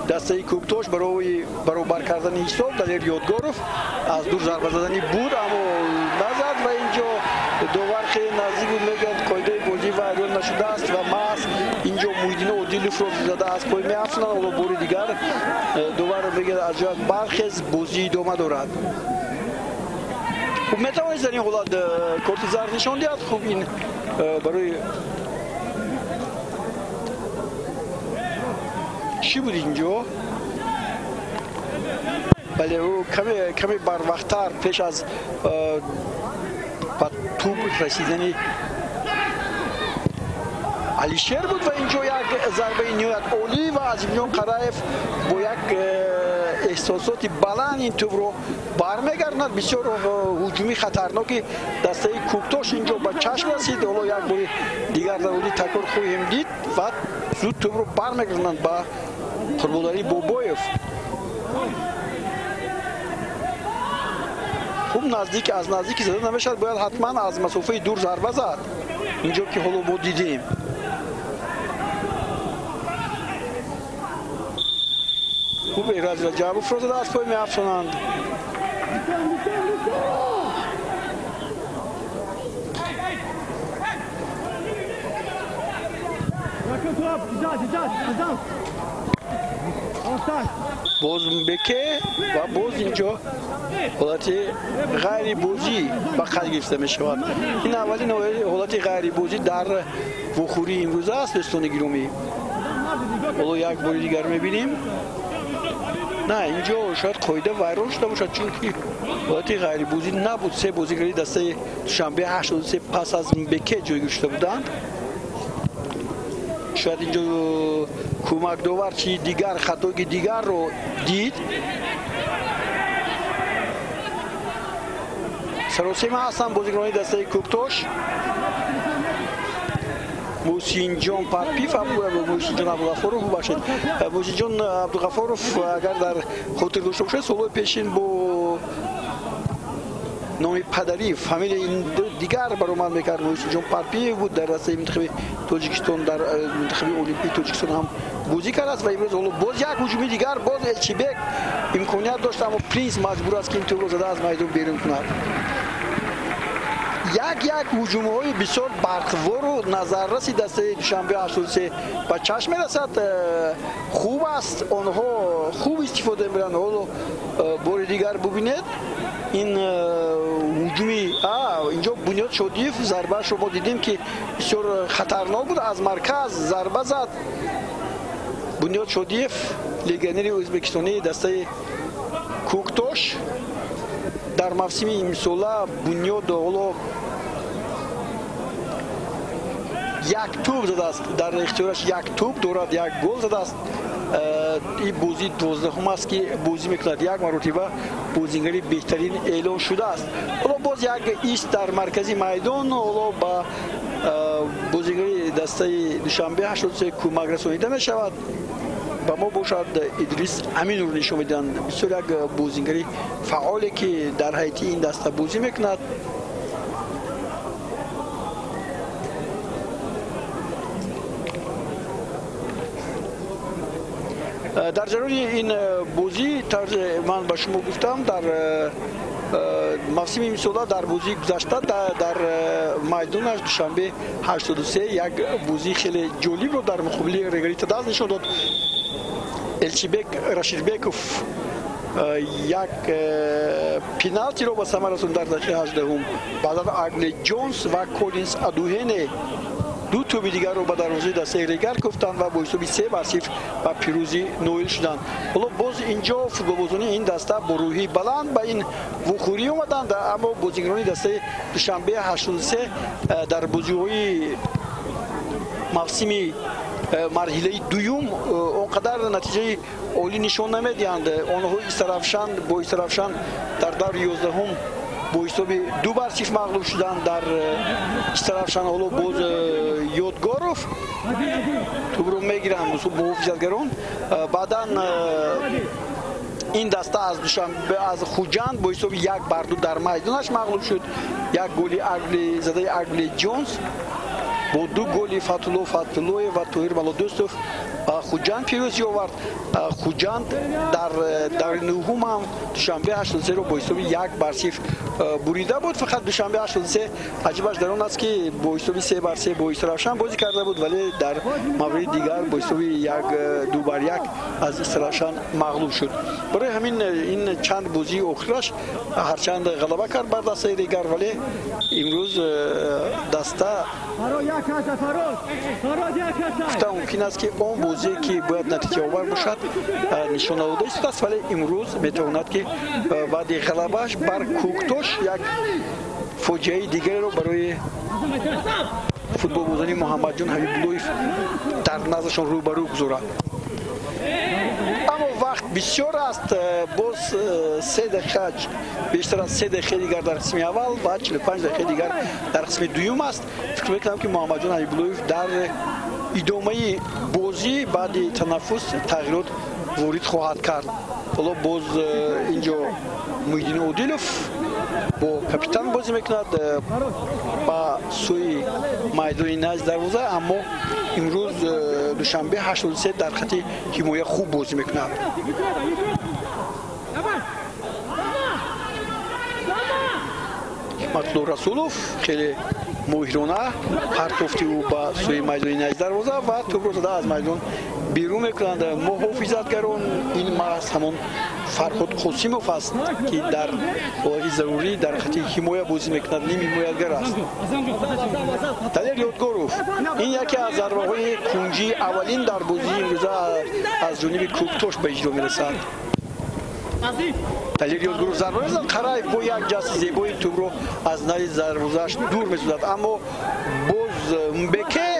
дастаи Кӯктош барои баробар кардани ҳисоб. Далер Ёдгоров аз дур зарба задани буд, аммо назад ва инҷо довар хеле наздик буд, мегӯяд қоидаи бозӣ вайрон нашудааст ва маҳз инҷо Муҳиддин Одиловро зада аз пой меафтонад. Ҳоло бори дигар довар мегӯяд аз ҷоят бархез, бозӣ идома дорад. Хуб, метавонист дар ин ҳолат корти зард нишон диҳад. Хуб, ин барои чӣ буд инҷо? Бале, ӯ каме барвақттар пеш аз ба тӯб расидани Алишер буд ва инҷо як зарбаи ниҳоят олӣ ва Азимҷон Қараев бо як эҳсосоти баланд ин тӯбро бармегардонад. Бисёр ҳуҷуми хатарноки дастаи Кӯктош инҷо ба чашм расид. Ҳоло як бори дигар дар оди такрор хоҳем дид ва зуд тӯбро бармегардонанд ба Қурбонали Бобоев. Хуб, наздик аз наздики зада намешавад, бояд ҳатман аз масофаи дур зарба зад. Инҷо ки ҳоло мо дидем. Хуб, Эраҷ Раҷабовро зада аз пой меафсонанд. Боз Мбеке ва боз инҷо ҳолати ғайрибозӣ ба қайд гирифта мешавад. Ин аввалин ҳолати ғайрибозӣ дар вохӯрии имрӯза аст, дӯстони гиромӣ. Ҳоло як бори дигар мебинем. На, инҷо шояд қоида вайрон шуда бошад, чунки ҳолати ғайрибозӣ набуд. Се бозигари дастаи Душанбе 83 пас аз Мбеке ҷойгир шуда буданд. Шояд инҷо кӯмакдовар чи дигар хатои дигарро дид. Саросема ҳастанд бозигарони дастаи Кӯктош. Муҳсинҷон Парпиев, Муҳсинҷон Абдуғафоров, бубахшед. Муҳсинҷон Абдуғафоров, агар дар хотир дошта бошед, солҳои пешин бо номи падарӣ, фамилияи дигар баромад мекард. Муҳсинҷон Парпиев буд, дар дастаи мунтахаби Тоҷикистон, дар мунтахаби олимпии Тоҷикистон ҳам бозӣ кардааст ва имрӯз ҳоло боз як ҳуҷуми дигар, боз Элчибек имконият дошт, аммо Принс маҷбур аст, ки ин тӯбро зада аз майдон берун кунад. Як ҳуҷумҳои бисёр барқвору назарраси дастаи Душанбе 83 ба чашм мерасад. Хуб аст, онҳо хуб истифода мебаранд. Ҳоло бори дигар бубинед ин ҳуҷуми инҷо Бунёд Шодиев зарбаашро мо дидем, ки бисёр хатарнок буд, аз марказ зарба зад. Бунёд Шодиев, легионери ӯзбекистонии дастаи Кӯктош, дар мавсими имсола Бунёд ҳоло як тӯб задааст, дар ихтиёраш як тӯб дорад, як гол задааст. Ин бозии 12-ум аст, ки бозӣ мекунад. Як маротиба бозингари беҳтарин эълон шудааст. Ҳоло боз як ист дар маркази майдон, ҳоло ба бозингари дастаи Душанбе 83 кӯмак расонида мешавад. Ба мо бошад Идрис Аминур нишон медиҳанд. Бисёр як бозингари фаъоле, ки дар ҳайати ин даста бозӣ мекунад. Дар ҷараёни ин бозӣ, тарзе ман ба шумо гуфтам, дар мавсими имсола дар бозии гузашта дар майдонаш Душанбе 83 як бозии хеле ҷолибро дар муқобили Регари Тадаз нишон дод. Элчибек Рашидбеков як пеналтиро ба самар расонд дар дақиқаи 18-ум. Баъдан Агли Ҷонс ва Колинс Адуҳене ду тӯби дигарро ба дарвозаи дастаи Регар куфтанд ва бо ҳисоби 3-0 ба пирӯзӣ ноил шуданд. Ҳоло боз инҷо футболбозони ин даста бо рӯҳии баланд ба ин вухӯрӣ омаданд, аммо бозигарони дастаи Душанбе 83 дар бозиҳои мавсими марҳилаи дуюм он қадар натиҷаи олӣ нишон намедиҳанд. Онҳо Истаравшан бо Истаравшан дар даври 11-ум бо ҳисоби 2-0 мағлуб шуданд. Дар Истаравшан ҳоло боз Ёдгоров тӯбро мегиранд муҳофизатгарон. Баъдан Ин даста аз Душанбе, аз Хуҷанд бо ҳисоби 1-2 дар майдонаш мағлуб шуд. Як голи Агли задаи Агли Ҷонс бо 2 голи Фатулло Фатуллоев ва Тоҳир Малодӯстов Хуҷанд пирӯзӣ овард. Хуҷанд дар даври нӯҳум ҳам Душанбе 83-ро бо ҳисоби 1-0 бурида буд. Фақат Душанбе 83 аҷибаш дар он аст, ки бо ҳисоби 3-3 бо Истаравшан бозӣ карда буд, вале дар мавриди дигар бо ҳисоби 2-1 аз Истаравшан мағлуб шуд. Барои ҳамин ин чанд бозии охираш ҳарчанд ғалаба кард бар дастаи дигар, вале имрӯз даста гуфта мумкин аст, ки он бозие ки бояд натиҷаовар бошад нишон надода истодааст, вале имрӯз метавонад, ки баъди ғалабааш бар Кӯктош як фоҷиаи дигареро барои футболбозони Муҳаммадҷон Ҳабибуллоев дар наздашон рӯбарӯ гузорад. Аммо вақт бисёр аст, боз 3 дақиқа, бештар аз 3 дақиқаи дигар дар қисми аввал ва 45 дақиқаи дигар дар қисми дуюм аст. Фикр мекунам, ки Муҳаммадҷон Ҳабибуллоев дар идомаи бозӣ баъди танаффус тағйирот ворид хоҳад кард. Ҳоло боз инҷо Муҳиддин Одилов бо капитан бозӣ мекунад ба сӯи майдони назди дарвоза, аммо имрӯз Душанбе 83 дар хати ҳимоя хуб бозӣ мекунад. Ҳикматулло Расулов хеле моҳирона партофти ӯ ба сӯи майдони назди дарвоза ва тӯбро зада аз майдон берун мекунанд муҳофизатгарон. Ин маҳз ҳамон Фарҳод Қосимов аст, ки дар ҳолати зарурӣ дар хати ҳимоя бозӣ мекунад, ним ҳимоятгар аст. Далер Ёдгоров, ин яке аз зарбаҳои кунҷии аввалин дар бозии имрӯза аз ҷониби Кӯктош ба иҷро мерасад. Далер Ёдгоров зарба мезанад, Қараев бо як ҷасти зебои тӯбро аз назди дарвозааш дур месозад, аммо боз Мбеке,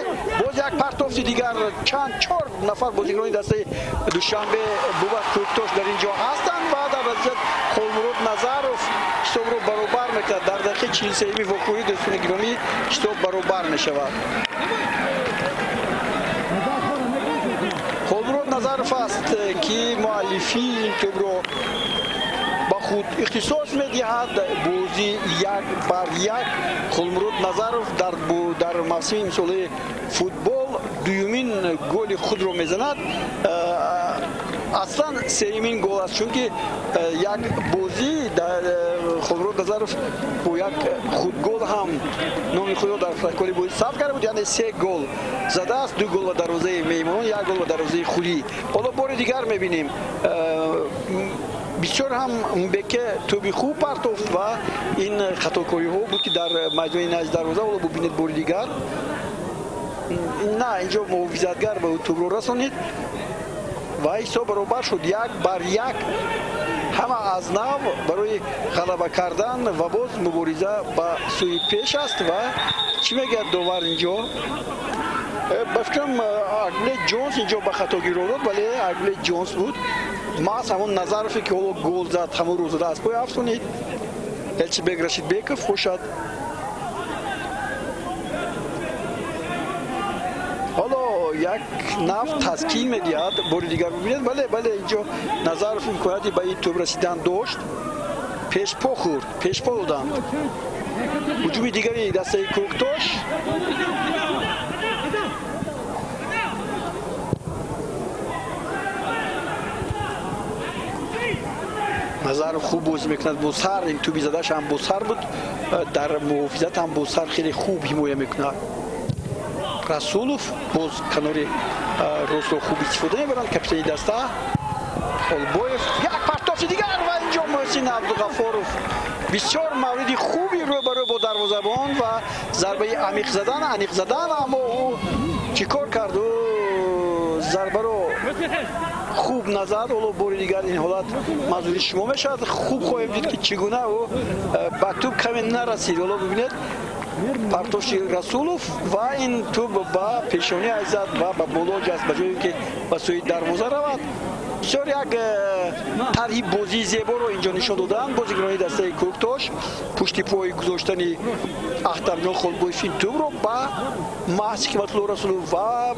боз як партофти дигар, чанд 4 нафар бозигарони дастаи Душанбе Буба Кӯктош дар ин ҷо ҳастанд ва дар натиҷа Холмурод Назаров ҳисобро баробар мекунад. Дар дақиқаи 43-ми вохӯрӣ, дӯстони гиромӣ, ҳисоб баробар мешавад. Холмурод Назаров аст, ки муаллифии ин тӯбро ба худ ихтисос медиҳад. Бозӣ 1-1. Холмурод Назаров дар мавсими имсолаи футбол дуюмин голи худро мезанад. Аслан сеюмин гол аст, чунки як бозӣ Холмурод Назаров бо як худгол ҳам номи худро дар протоколи бозӣ сабт карда буд, яъне 3 гол задааст, 2 гол ба дарвозаи меҳмонон, 1 гол ба дарвозаи худӣ. Ҳоло бори дигар мебинем, бисёр ҳам Мбеке тӯби хуб партофт ва ин хатокориҳо буд, ки дар майдони назди дарвоза. Ҳоло бубинед бори дигар, на инҷо муҳофизатгар ба тӯбро расонид ва ҳисоб баробар шуд 1-1. Ҳама аз нав барои ғалаба кардан ва боз мубориза ба сӯи пеш аст. Ва чӣ мегӯяд довар инҷо? Ба фикрам Агбле Ҷонс инҷо ба хатогӣ роҳ дод, вале Агбле Ҷонс буд. Маҳз ҳамон Назарове, ки ҳоло гол зад, ҳамон рӯ зада аз пой афтонид. Элчибек Рашидбеков бошад. Ҳоло як нав таскин медиҳад, бори дигар бибинед. Бале, бале, инҷо Назаров имконияти ба ин тӯб расидан дошт, пешпо хӯрд, пешпо доданд. Ҳуҷуми дигари дастаи Кӯктош. Назаров хуб бозӣ мекунад бо сар, ин тӯби задааш ҳам бо сар буд, дар муҳофизат ҳам бо сар хеле хуб ҳимоя мекунад. Расулов боз канори ростро хуб истифода мебаранд, капитани даста Холбоев. Як партофти дигар ва инҷо Муҳсин Абдуғафоров бисёр мавриди хуби рӯбарӯ бо дарвозабон ва зарбаи амиқ задан, аниқ задан, аммо ӯ чӣ кор кард? Ӯ зарбаро хуб назад. Ҳоло бори дигар ин ҳолат манзури шумо мешавад. Хуб хоҳем дид, ки чӣ гуна ӯ ба тӯб каме нарасид. Ҳоло бибинед партоши Расулов ва ин тӯб ба пешонӣ айзад ва ба боло ҷаст, ба ҷое ки ба сӯи дарвоза равад. Бисёр як тарҳи бозии зеборо инҷо нишон доданд бозигарони дастаи Кӯктош. Пушти пой гузоштани Ахтамҷон Холбоев ин тӯбро ба маҳз Ҳикматулло Расулов ва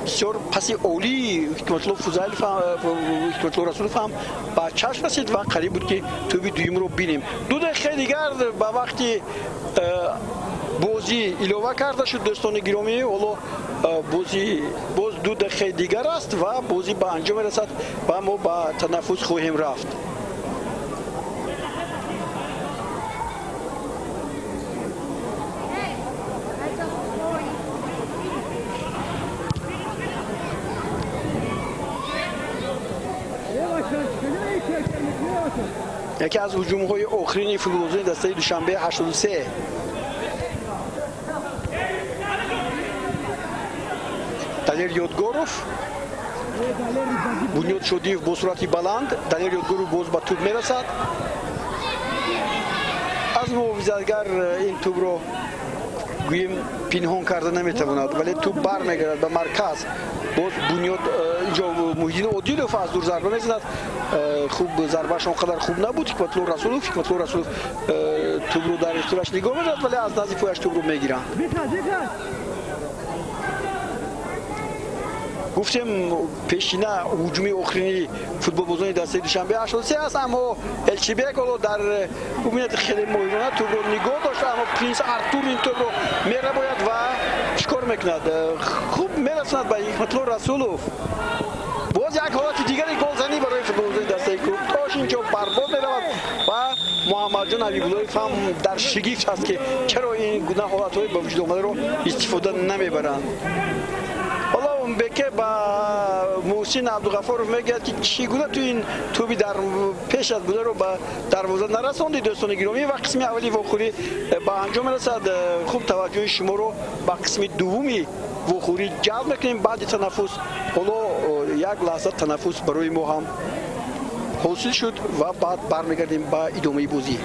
Бисёр паси олии Ҳикматулло Фузайлов, Ҳикматулло Расулов ҳам ба чашм расид ва қариб буд, ки тӯби дуюмро бинем. 2 дақиқаи дигар ба вақти бозӣ илова карда шуд, дӯстони гиромӣ. Ҳоло бозӣ боз 2 дақиқаи дигар аст ва бозӣ ба анҷом мерасад ва мо ба танаффус хоҳем рафт. Яке аз ҳуҷумҳои охирини футболбозони дастаи Душанбе 83. Далер Ёдгоров, Бунёд Шодиев бо суръати баланд. Далер Ёдгоров боз ба тӯб мерасад. Аз муҳофизатгар ин тӯбро гӯем пинҳон карда наметавонад, вале тӯб бармегардад ба марказ. Боз Бунёд, инҷо Муҳиддин Одилов аз дур зарба мезанад. Хуб, зарбааш он қадар хуб набуд. Ҳикматулло Расулов, Ҳикматулло Расулов тӯбро дар ихтиёраш нигоҳ медорад, вале аз назди пояш тӯбро мегиранд. Гуфтем, пешина ҳуҷуми охирини футболбозони дастаи Душанбе 83 аст, аммо Элчибек ҳоло дар бубинед хеле моҳирона тӯбро нигоҳ дошт, аммо Принс Артур ин тӯбро мерабояд ва чӣ кор мекунад? Хуб мерасонад ба Ҳикматулло Расулов. Боз як ҳолати дигари голзанӣ барои футболбозони дастаи Кӯктош. Инҷо барбод меравад ва Муҳаммадҷон Ҳабибуллоев ҳам дар шигифт аст, ки чаро ин гуна ҳолатҳои ба вуҷуд омадаро истифода намебаранд. Ҳоло Беке ба Муҳсин Абдуғафоров мегӯяд, ки чӣ гуна ту ин тӯби дар пеш аз бударо ба дарвоза нарасондӣ. Дӯстони гиромӣ, ва қисми аввали вохӯрӣ ба анҷом мерасад. Хуб, таваҷҷӯҳи шуморо ба қисми дуввуми вохӯрӣ ҷалб мекунем баъди танаффус. Ҳоло як лаҳза танаффус барои мо ҳам ҳосил шуд ва баъд бармегардем ба идомаи бозӣ.